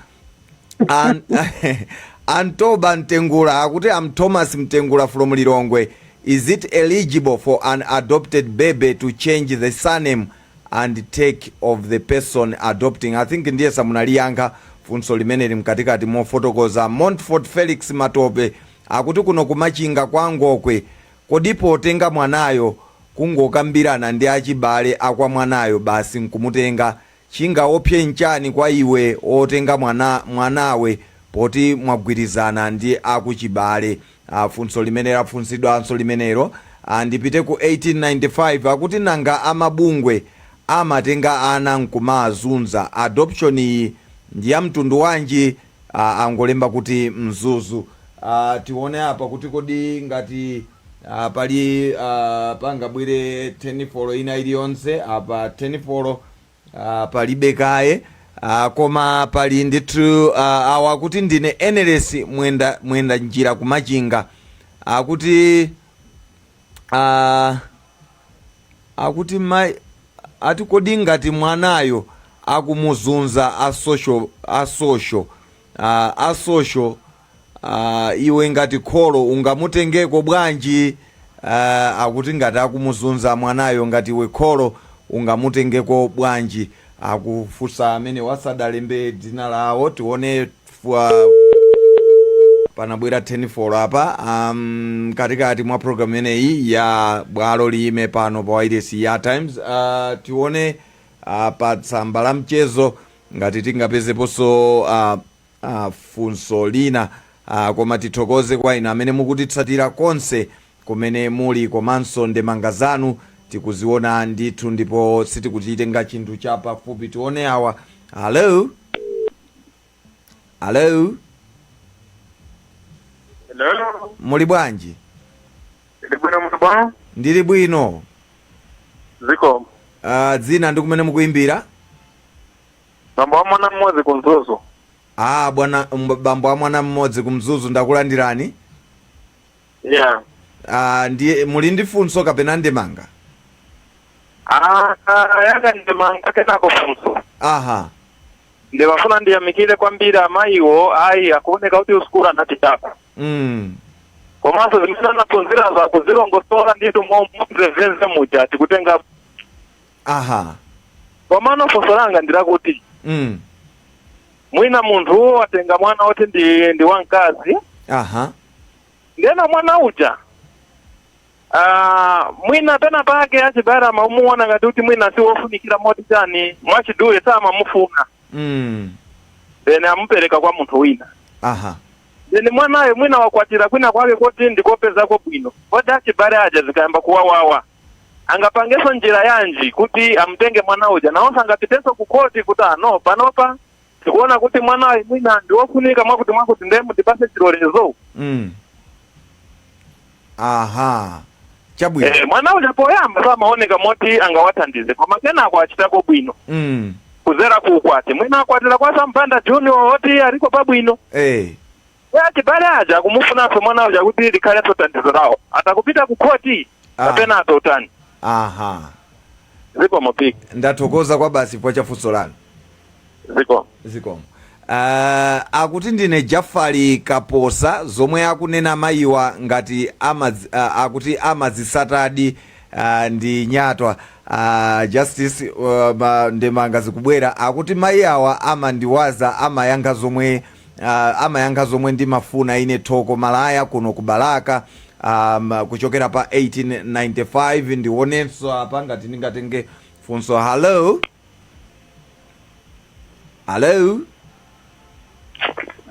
Antoba Mtengula akuti, "Am Thomas Mtengula from Lilongwe. Is it eligible for an adopted baby to change the surname and take of the person adopting?" I think ndiye samunaliyankha funso limeneli mkatikati mofotokoza. Montfort Felix Matope akuti kuno kumachinga kwa Ngokwe, kodi potenga mwanayo kungokambirana ndi achibale akwa mwanayo basi nkumutenga, chingaopse nchani kwa iwe otenga mwana, mwanawe poti mwagwirizana ndi akuchibale? Funso limene lafunsidwanso limenelo. Ndipite ku 1895, akuti nanga amabungwe amatenga ana nkumazunza, adoption iyi ndi ya mtundu wanji? Angolemba kuti Mzuzu. Tione apa kuti kodi ngati pali pangabwere 10 ina iliyonse apa. 10 palibe kaye, koma pali ndithu awa kuti ndine Eneles Mwenda, Mwenda Njira kumachinga, akuti akuti mai ati kodi ngati mwanayo akumuzunza a social, iwe ngati kholo ungamutengeko bwanji? Akuti ngati akumuzunza mwanayo, ngati iwe kholo ungamutengeko bwanji? Akufunsa amene wasadalembe dzina lawo. Tione panabwera 10 4 apa katikati mwa program imeneyi ya Bwalo Liyime pano pa wailesi ya Times. Tione pa tsamba la mchezo ngati tingapezeponso funso lina, koma tithokoze kwa inu amene mukutitsatira konse kumene muli, komanso ndemanga zanu tikuziona ndithu ndipo sitikuchitenga chinthu chapafupi. Tione awa. Hello, hello. Hello. Muli bwanji? Ndili bwino, muli bwa? Ndili bwino. Ziko. Dzina ndi kumene mukuimbira? Bambo wa mwana mmodzi kumzuzu. Ah, bwana bambo wa mwana mmodzi kumzuzu, ndakulandirani. Yeah. Ndiye muli ndi funso kapena ndemanga? Ah, yanga ndemanga, kenako funso. Aha. Ndimafuna ndiyamikire kwambiri amayiwo, ayi, akuoneka kuti usukulu anapitako. Komanso zimene anaphunzira zakuzilongosola ndithu momvevenze muja tikutenga. Komano funso langa ndilakuti mwina munthu watenga mwana woti ndi wamkazi, ndena mwana uja, ah, mwina pena pake achibale amamuona ngati kuti mwina si wofunikira, moti chani, mwachidule samamufuna, then amupereka kwa munthu wina. Then mwanayo mwina wakwatira kwina kwake kuti ndikopezako bwino, kodi achibale aja zikayamba kuwawawa angapangenso njira yanji kuti amutenge mwana uja? Nawonso angapitenso ku khoti kuti ano panopa tikuona kuti mwanayo mwina ndi wofunika mwakuti mwakuti, ndiye mutipase chilolezo? Aha, chabwino. Eh, mwana uja poyamba samaoneka moti angawathandize, koma kenako achitako bwino kuzera ku ukwati, mwina akwatira kwa Sampanda Junior oti aliko pabwino. Achibale aja akumufunanso mwana uja kuti likhalenso thandizo lawo, atakupita ku khoti kapena atotani? Zikomo piki. Ndathokoza kwa basi kwa chafunso lanu. Zikomo. Zikomo. Akuti ndine Jafari Kaposa. Zomwe akunena mayiwa ngati akuti amazisatadi, ndi nyatwa. Justice, ndemanga zikubwera. Akuti mayi awa amandiwaza, amayankha zomwe ndimafuna ine. Thoko Malaya kuno ku Balaka, kuchokera pa 1895. Ndionenso apa ngati ndingatenge funso. Hello, hello.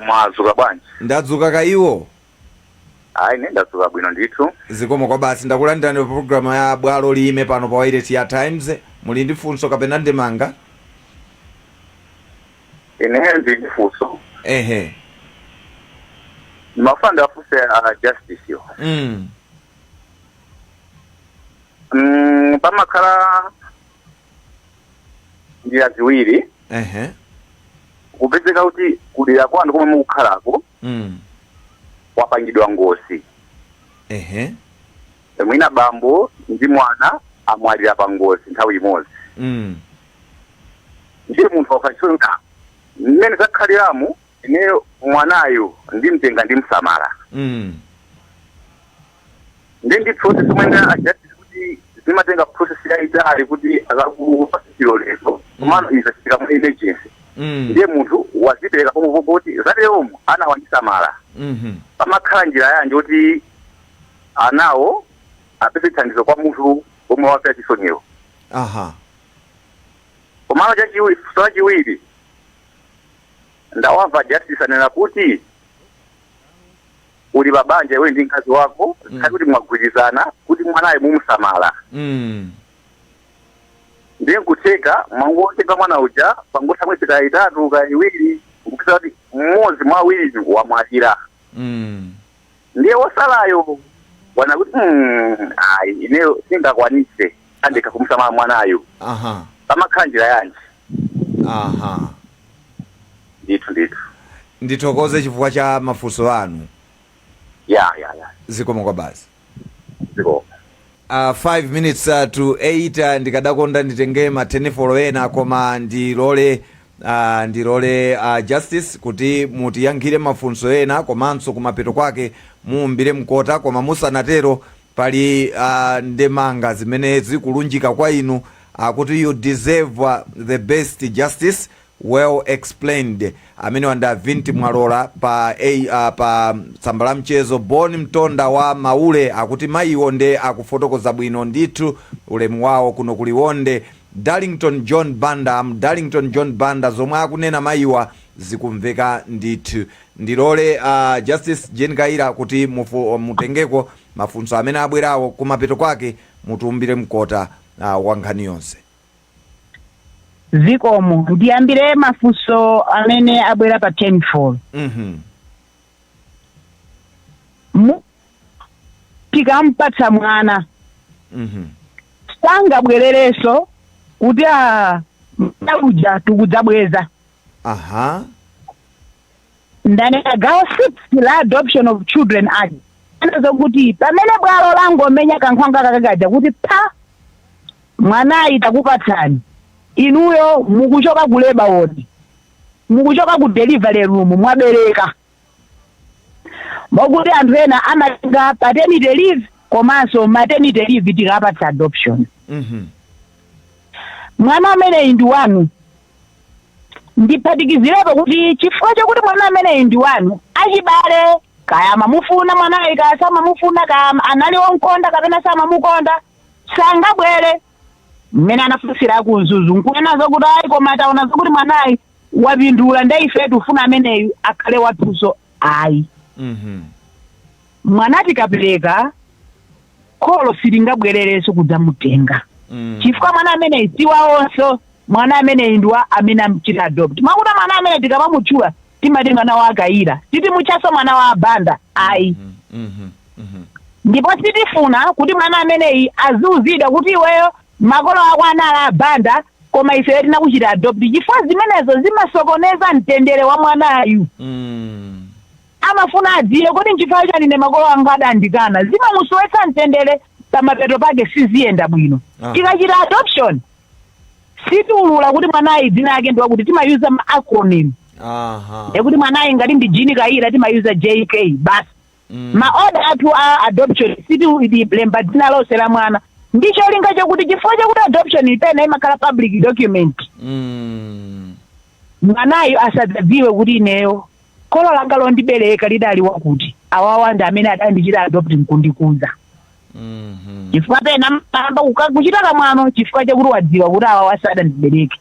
Mwadzuka bwanji? Ndadzuka kaiwo? Ayi, ine ndadzuka bwino ndithu. Zikomo kwa basi. Ndakulandirani pa programu ya Bwalo Liyime pano pa wailesi ya Times. Muli ndi funso kapena ndemanga? Ine ndili ndi funso. Ehe. Ndimafuna ndiwafunse a Justice yo. Pamakhala njira ziwiri. Kupezeka kuti kudera kwanu komwe mukukhalako wapangidwa ngozi. Mwina bambo ndi mwana amwalira pa ngozi nthawi imodzi. Ndiye munthu wafa kuti mmene zakhaliramu, ineyo mwanayo ndimtenga, ndimsamala. Ndi process omwe ajati kuti zimatenga process yayitali kuti akakupasa chilolezo, komano izachitika mu emergency. Ndiye munthu wazipereka pomwe kuti zateromo ana wandisamala. Pamakhala njira yanji kuti anawo apeze thandizo kwa munthu omwe wapera chisoniwo? Komano chachiwiri, funso lachiwiri, ndawamva Justice anena kuti uli pabanja iwe ndi mkazi wako, khali kuti mwagwirizana kuti mwanayo mumusamala. Ndiye nkutheka mwangotenga mwana uja, pangotha mwezi ka 3 ka 2, nkupeza kuti mmodzi mwa awiri wamwalira. Ndiye wosalayo wana kuti ayi, ineyo singakwanise andekha kumusamala mwanayo. Pamakhala njira yanji? Ndithu, ndithu. Ndithokoze chifukwa cha mafunso anu. Ya. Zikomo kwa basi. Zikomo. 5 minutes to 8. Ndikadakonda nditenge matenefolo ena, koma ndilole Justice kuti mutiyankhire mafunso ena, komanso kumapeto kwake muwumbire mkota. Koma musanatero, pali ndemanga zimene zikulunjika kwa inu, kuti "You deserve the best, Justice, well explained." Amene wanda Vinti Mwalola pa tsamba la mchezo. Bon Mtonda wa Maule akuti mayiwo nde akufotokoza bwino ndithu, ulemu wawo kuno kuliwonde. Darlington John Banda, Darlington John Banda, zomwe akunena mayiwa zikumveka ndithu. Ndilole Justice Jane Kaira kuti mutengeko mafunso amene abwerawo, kumapeto kwake mutiumbire mkota wa nkhani yonse. Zikomo. Ndiyambire mafunso amene abwera pa 10 4. Tikampatsa mwana, sangabwererenso kuti a mwana uja tikudzabweza. Ndanena gawo 6 la Adoption of Children Act zokuti pamene bwalo langomenya kankhwangwa kakaja kuti pha, mwanayi takupatsani inuyo, mukuchoka ku labour ward, mukuchoka ku delivery room, mwabereka, mokuti anthu ena amatenga paternity leave komanso maternity leave tikapatsa adoption. Mwana ameneyi ndi wanu. Ndiphatikizirepo kuti chifukwa chokuti mwana ameneyi ndi wanu, achibale kaya amamufuna mwanayi, kaya samamufuna, kaya anali wonkonda kapena samamukonda, sangabwere mmene anafunsira akumzuzu nkunena zokuti ayi, koma taona zokuti mwanayi wapindula, nde ife tifuna ameneyu akhale wathunso, ayi. Mwana tikapereka, kholo silingabwererenso kudzamutenga, chifukwa mwana ameneyi si wawonso. Mwana ameneyi ndi wa amene amchita adopt, mwakuti mwana amene tikamamutchula timati mwana wa Akayira, sitimutchaso mwana wa Abanda, ayi. Ndipo sitifuna kuti mwana ameneyi aziuzidwa kuti iweyo makolo ako anali Abanda, koma ife tinakuchita adopt, chifukwa zimenezo zimasokoneza mtendere wa mwanayu. Amafuna adziwe kuti nchifukwa chani ine makolo anga adandikana. Zimamusowetsa mtendere, pamapeto pake siziyenda bwino. Tikachita adoption, sitiulula kuti mwanayi dzina lake ndi wakuti, timayuza ma acronym. Ekuti mwanayi ngati ndi Jini Kaira, timayuza JK basi. Ma order athu a adoption sitilemba dzina lonse la mwana, ndi cholinga chokuti chifukwa chokuti adoption ipena imakhala public document, mwanayo asadzadziwe kuti ineyo kholo langa londibereka lidali wakuti, awawa ndi amene adandichita adopt nkundikuza. Chifukwa pena amba kuchita kamwano chifukwa chakuti wadziwa kuti awawa sadandibereke.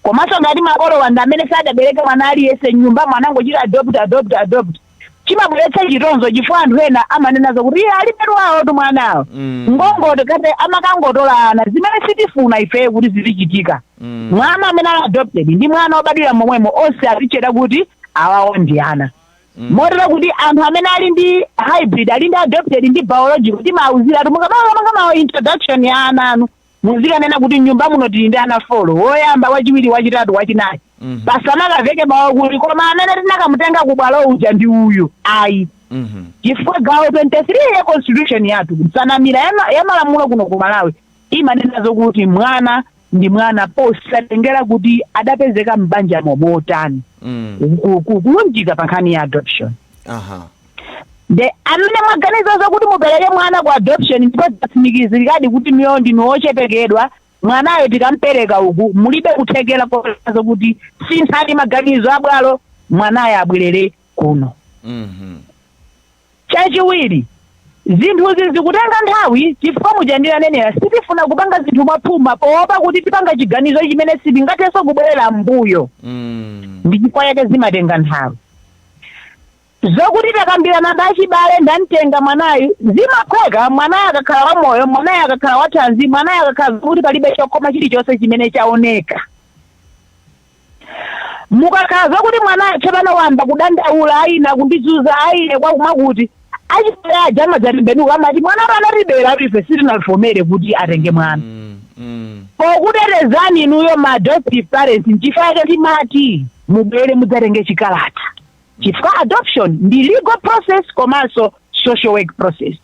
Komanso ngati makolo wanda amene sadabereke mwana aliyense nyumba, mwana angochita adopt, adopt, adopt, chimabweretsa chitonzo, chifukwa anthu ena amanena zokuti iye alibe wawo tu mwanawo, ngongoto kate amakangotola ana, zimene sitifuna ifeyo kuti zizichitika. Mwana amene ali adopted ndi mwana wobadwira momwemo, onse azicheda kuti awawo ndi ana. Motero kuti anthu amene ali ndi hybrid, ali ndi adopted ndi biological, timaawuziratu, mukamapanga ma introduction ya ana anu, muzikanena kuti nyumba muno tili ndi ana four, woyamba, wachiwiri, wachitatu, wachinayi. Pasamakaveke mawu kuti koma amene tinakamutenga kubwalo uja ndi uyu, ayi, chifukwa gawo 23 ya constitution yathu, nsanamira ya malamulo kuno ku Malawi, imanena zokuti mwana ndi mwana posatengera kuti adapezeka m'banja motani. Kulunjika pa nkhani ya adoption, de amene mwaganiza zokuti mupereke mwana ku adoption ndipo zatsimikizirikadi kuti miyo ndinu ochepekedwa, mwanayo tikampereka uku mulibe kuthekera koza kuti sinthani maganizo abwalo, mwanayo abwerere kuno. Chachiwiri, zinthuzi zikutenga nthawi chifukwa muja ndinanenera, sitifuna kupanga zinthu mwaphuma poopa kuti tipanga chiganizo chimene sitingathenso kubwerera mbuyo. Ndi chifukwa chake zimatenga nthawi. Zokuti takambirana ndachibale, ndamtenga mwanayu, zimaphweka mwanayo akakhala wamoyo, mwanayo akakhala wathanzi, mwanayo akakhala kuti palibe chokoma chilichonse chimene chaoneka. Mukakhala zokuti mwanayo tsopano wamba kudandaula, ayina kundizunza, ayine kwakumakuti, achibale aja amadzatembenuka, amati mwana anatibera, ife sitinavomere kuti atenge mwana. Pokutetezani inuyo ma adoptive parents, nchifukwa chake timati mubwere mudzatenge chikalata, chifukwa adoption ndi legal process komanso social work process,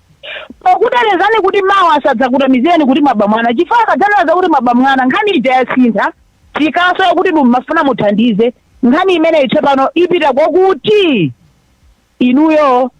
pokutetezani kuti mawa asadzakutamizireni kuti mwaba mwana, chifukwa akadzanena kuti mwaba mwana, nkhani ija yasintha. Tikaso kuti mumafuna muthandize, nkhani imeneyi tsopano ipita kokuti inuyo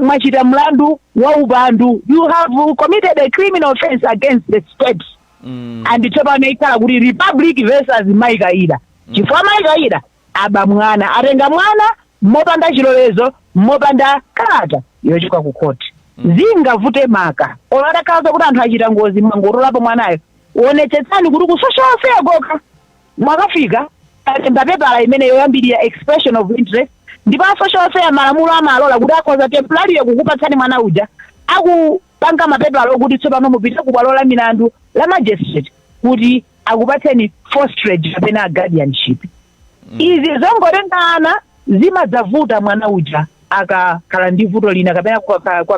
mwachita mlandu wa upandu, you have committed a criminal offense against the state. And tsopano ikhala kuti Republic versus Maikaira, chifukwa Maikaira aba mwana, atenga mwana mopanda chilolezo, mopanda kalata yochoka ku khoti. Zingavute maka olo atakhala kuti anthu achita ngozi, mwangotolapo mwanayo, onetsetsani kuti ku social welfare koka mwakafika, alemba pepala imene yoyambirira, expression of interest, ndipo a social welfare malamulo amalola kuti akhoza temporarily kukupatsani mwana uja, akupanga mapepala okuti tsopano mupite ku bwalo la milandu la magistrate kuti akupatseni fosterage kapena guardianship. Izi zongotenga ana zimadzavuta mwana uja akakhala ndi vuto lina kapena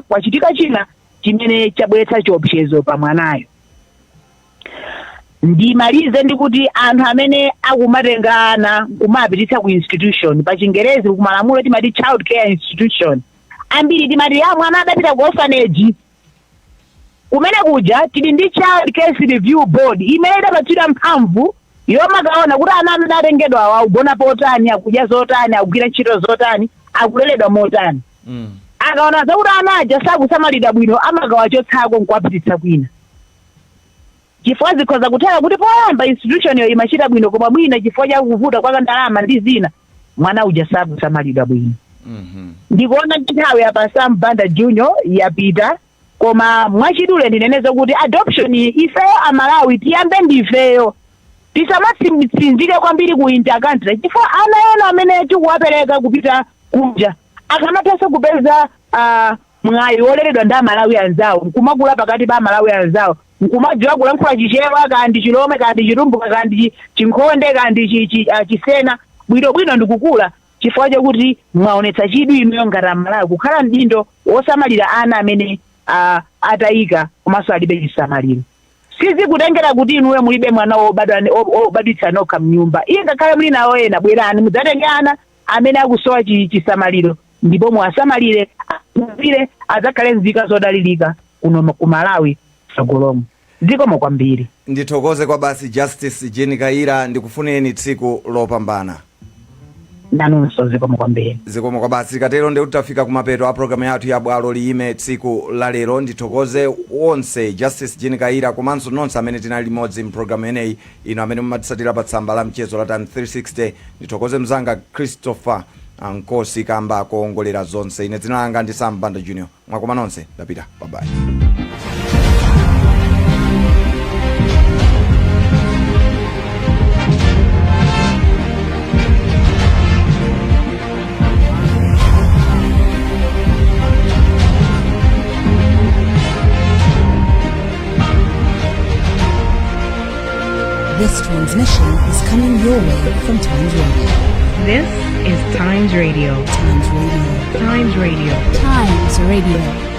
kwachitika china chimene chabweretsa chiopsezo pa mwanayo. Ndimalize ndikuti anthu amene akumatenga ana kumapititsa ku institution, pa Chingerezi kumalamulo timati child care institution, ambiri timati ya mwana adapita ku orphanage. Kumene kuja tili ndi Child Case Review Board imene idapatsidwa mphamvu yomakaona kuti ana amene atengedwa awa akugona potani, akudya zotani, akugwira ntchito zotani, akuleredwa motani. Akaona zakuti ana aja sakusamalidwa bwino, amakawachotsako nkuwapititsa kwina, chifukwa zikhoza kutheka kuti poyamba institution yo imachita bwino, koma mwina chifukwa cha kuvuta kwa ndalama ndi zina, mwana uja sakusamalidwa bwino. Ndikuona nthawi apa, Sam Banda Junior, yapita, koma mwachidule ndineneze kuti adoption iyi, ifeyo Amalawi tiyambe ndifeyo, tisamatsinzike kwambiri ku intercountry, chifukwa ana ena amene tikuwapereka kupita kunja akamathanso kupeza mwayi woleredwa ndi Amalawi anzawo, nkumakula pakati pa Amalawi anzawo, nkumadziwa kulankhula Chichewa, kandi Chilomwe, kandi Chitumbuka, kandi Chinkhonde, kandi Chisena bwinobwino, ndikukula chifukwa chakuti mwaonetsa chidwi inuyo ngati Amalawi kukhala mdindo wosamalira ana amene atayika komanso alibe chisamaliro. Sizikutengera kuti inuyo mulibe mwana wobadwitsa nokha mnyumba, iye ngakhale muli nawo ena, bwerani mudzatenge ana amene akusowa chisamaliro ndipo muwasamalire, aphunzire, adzakhale nzika zodalirika kuno ku Malawi tsogolomo. Zikomo kwambiri. Ndithokoze kwa basi, Justice Jane Kayira, ndikufuneni tsiku lopambana. Nanunso, zikomo kwambiri. Zikomo kwa basi. Tikatero ndikuti tafika kumapeto a programu yathu ya Bwalo Liyime tsiku la lero. Ndithokoze wonse, Justice Jane Kayira komanso nonse amene tinali limodzi mpulogalamu imeneyi, inu amene mumatisatira pa tsamba la mchezo la Times 360. Ndithokoze mzanga Christopher Nkosi kamba koongolera zonse. Ine dzina langa ndi Sam Banda Junior. Mwakoma nonse, ndapita, bye bye. This transmission is coming your way from Times Radio. This is Times Radio. Times Radio. Times Radio. Times Radio.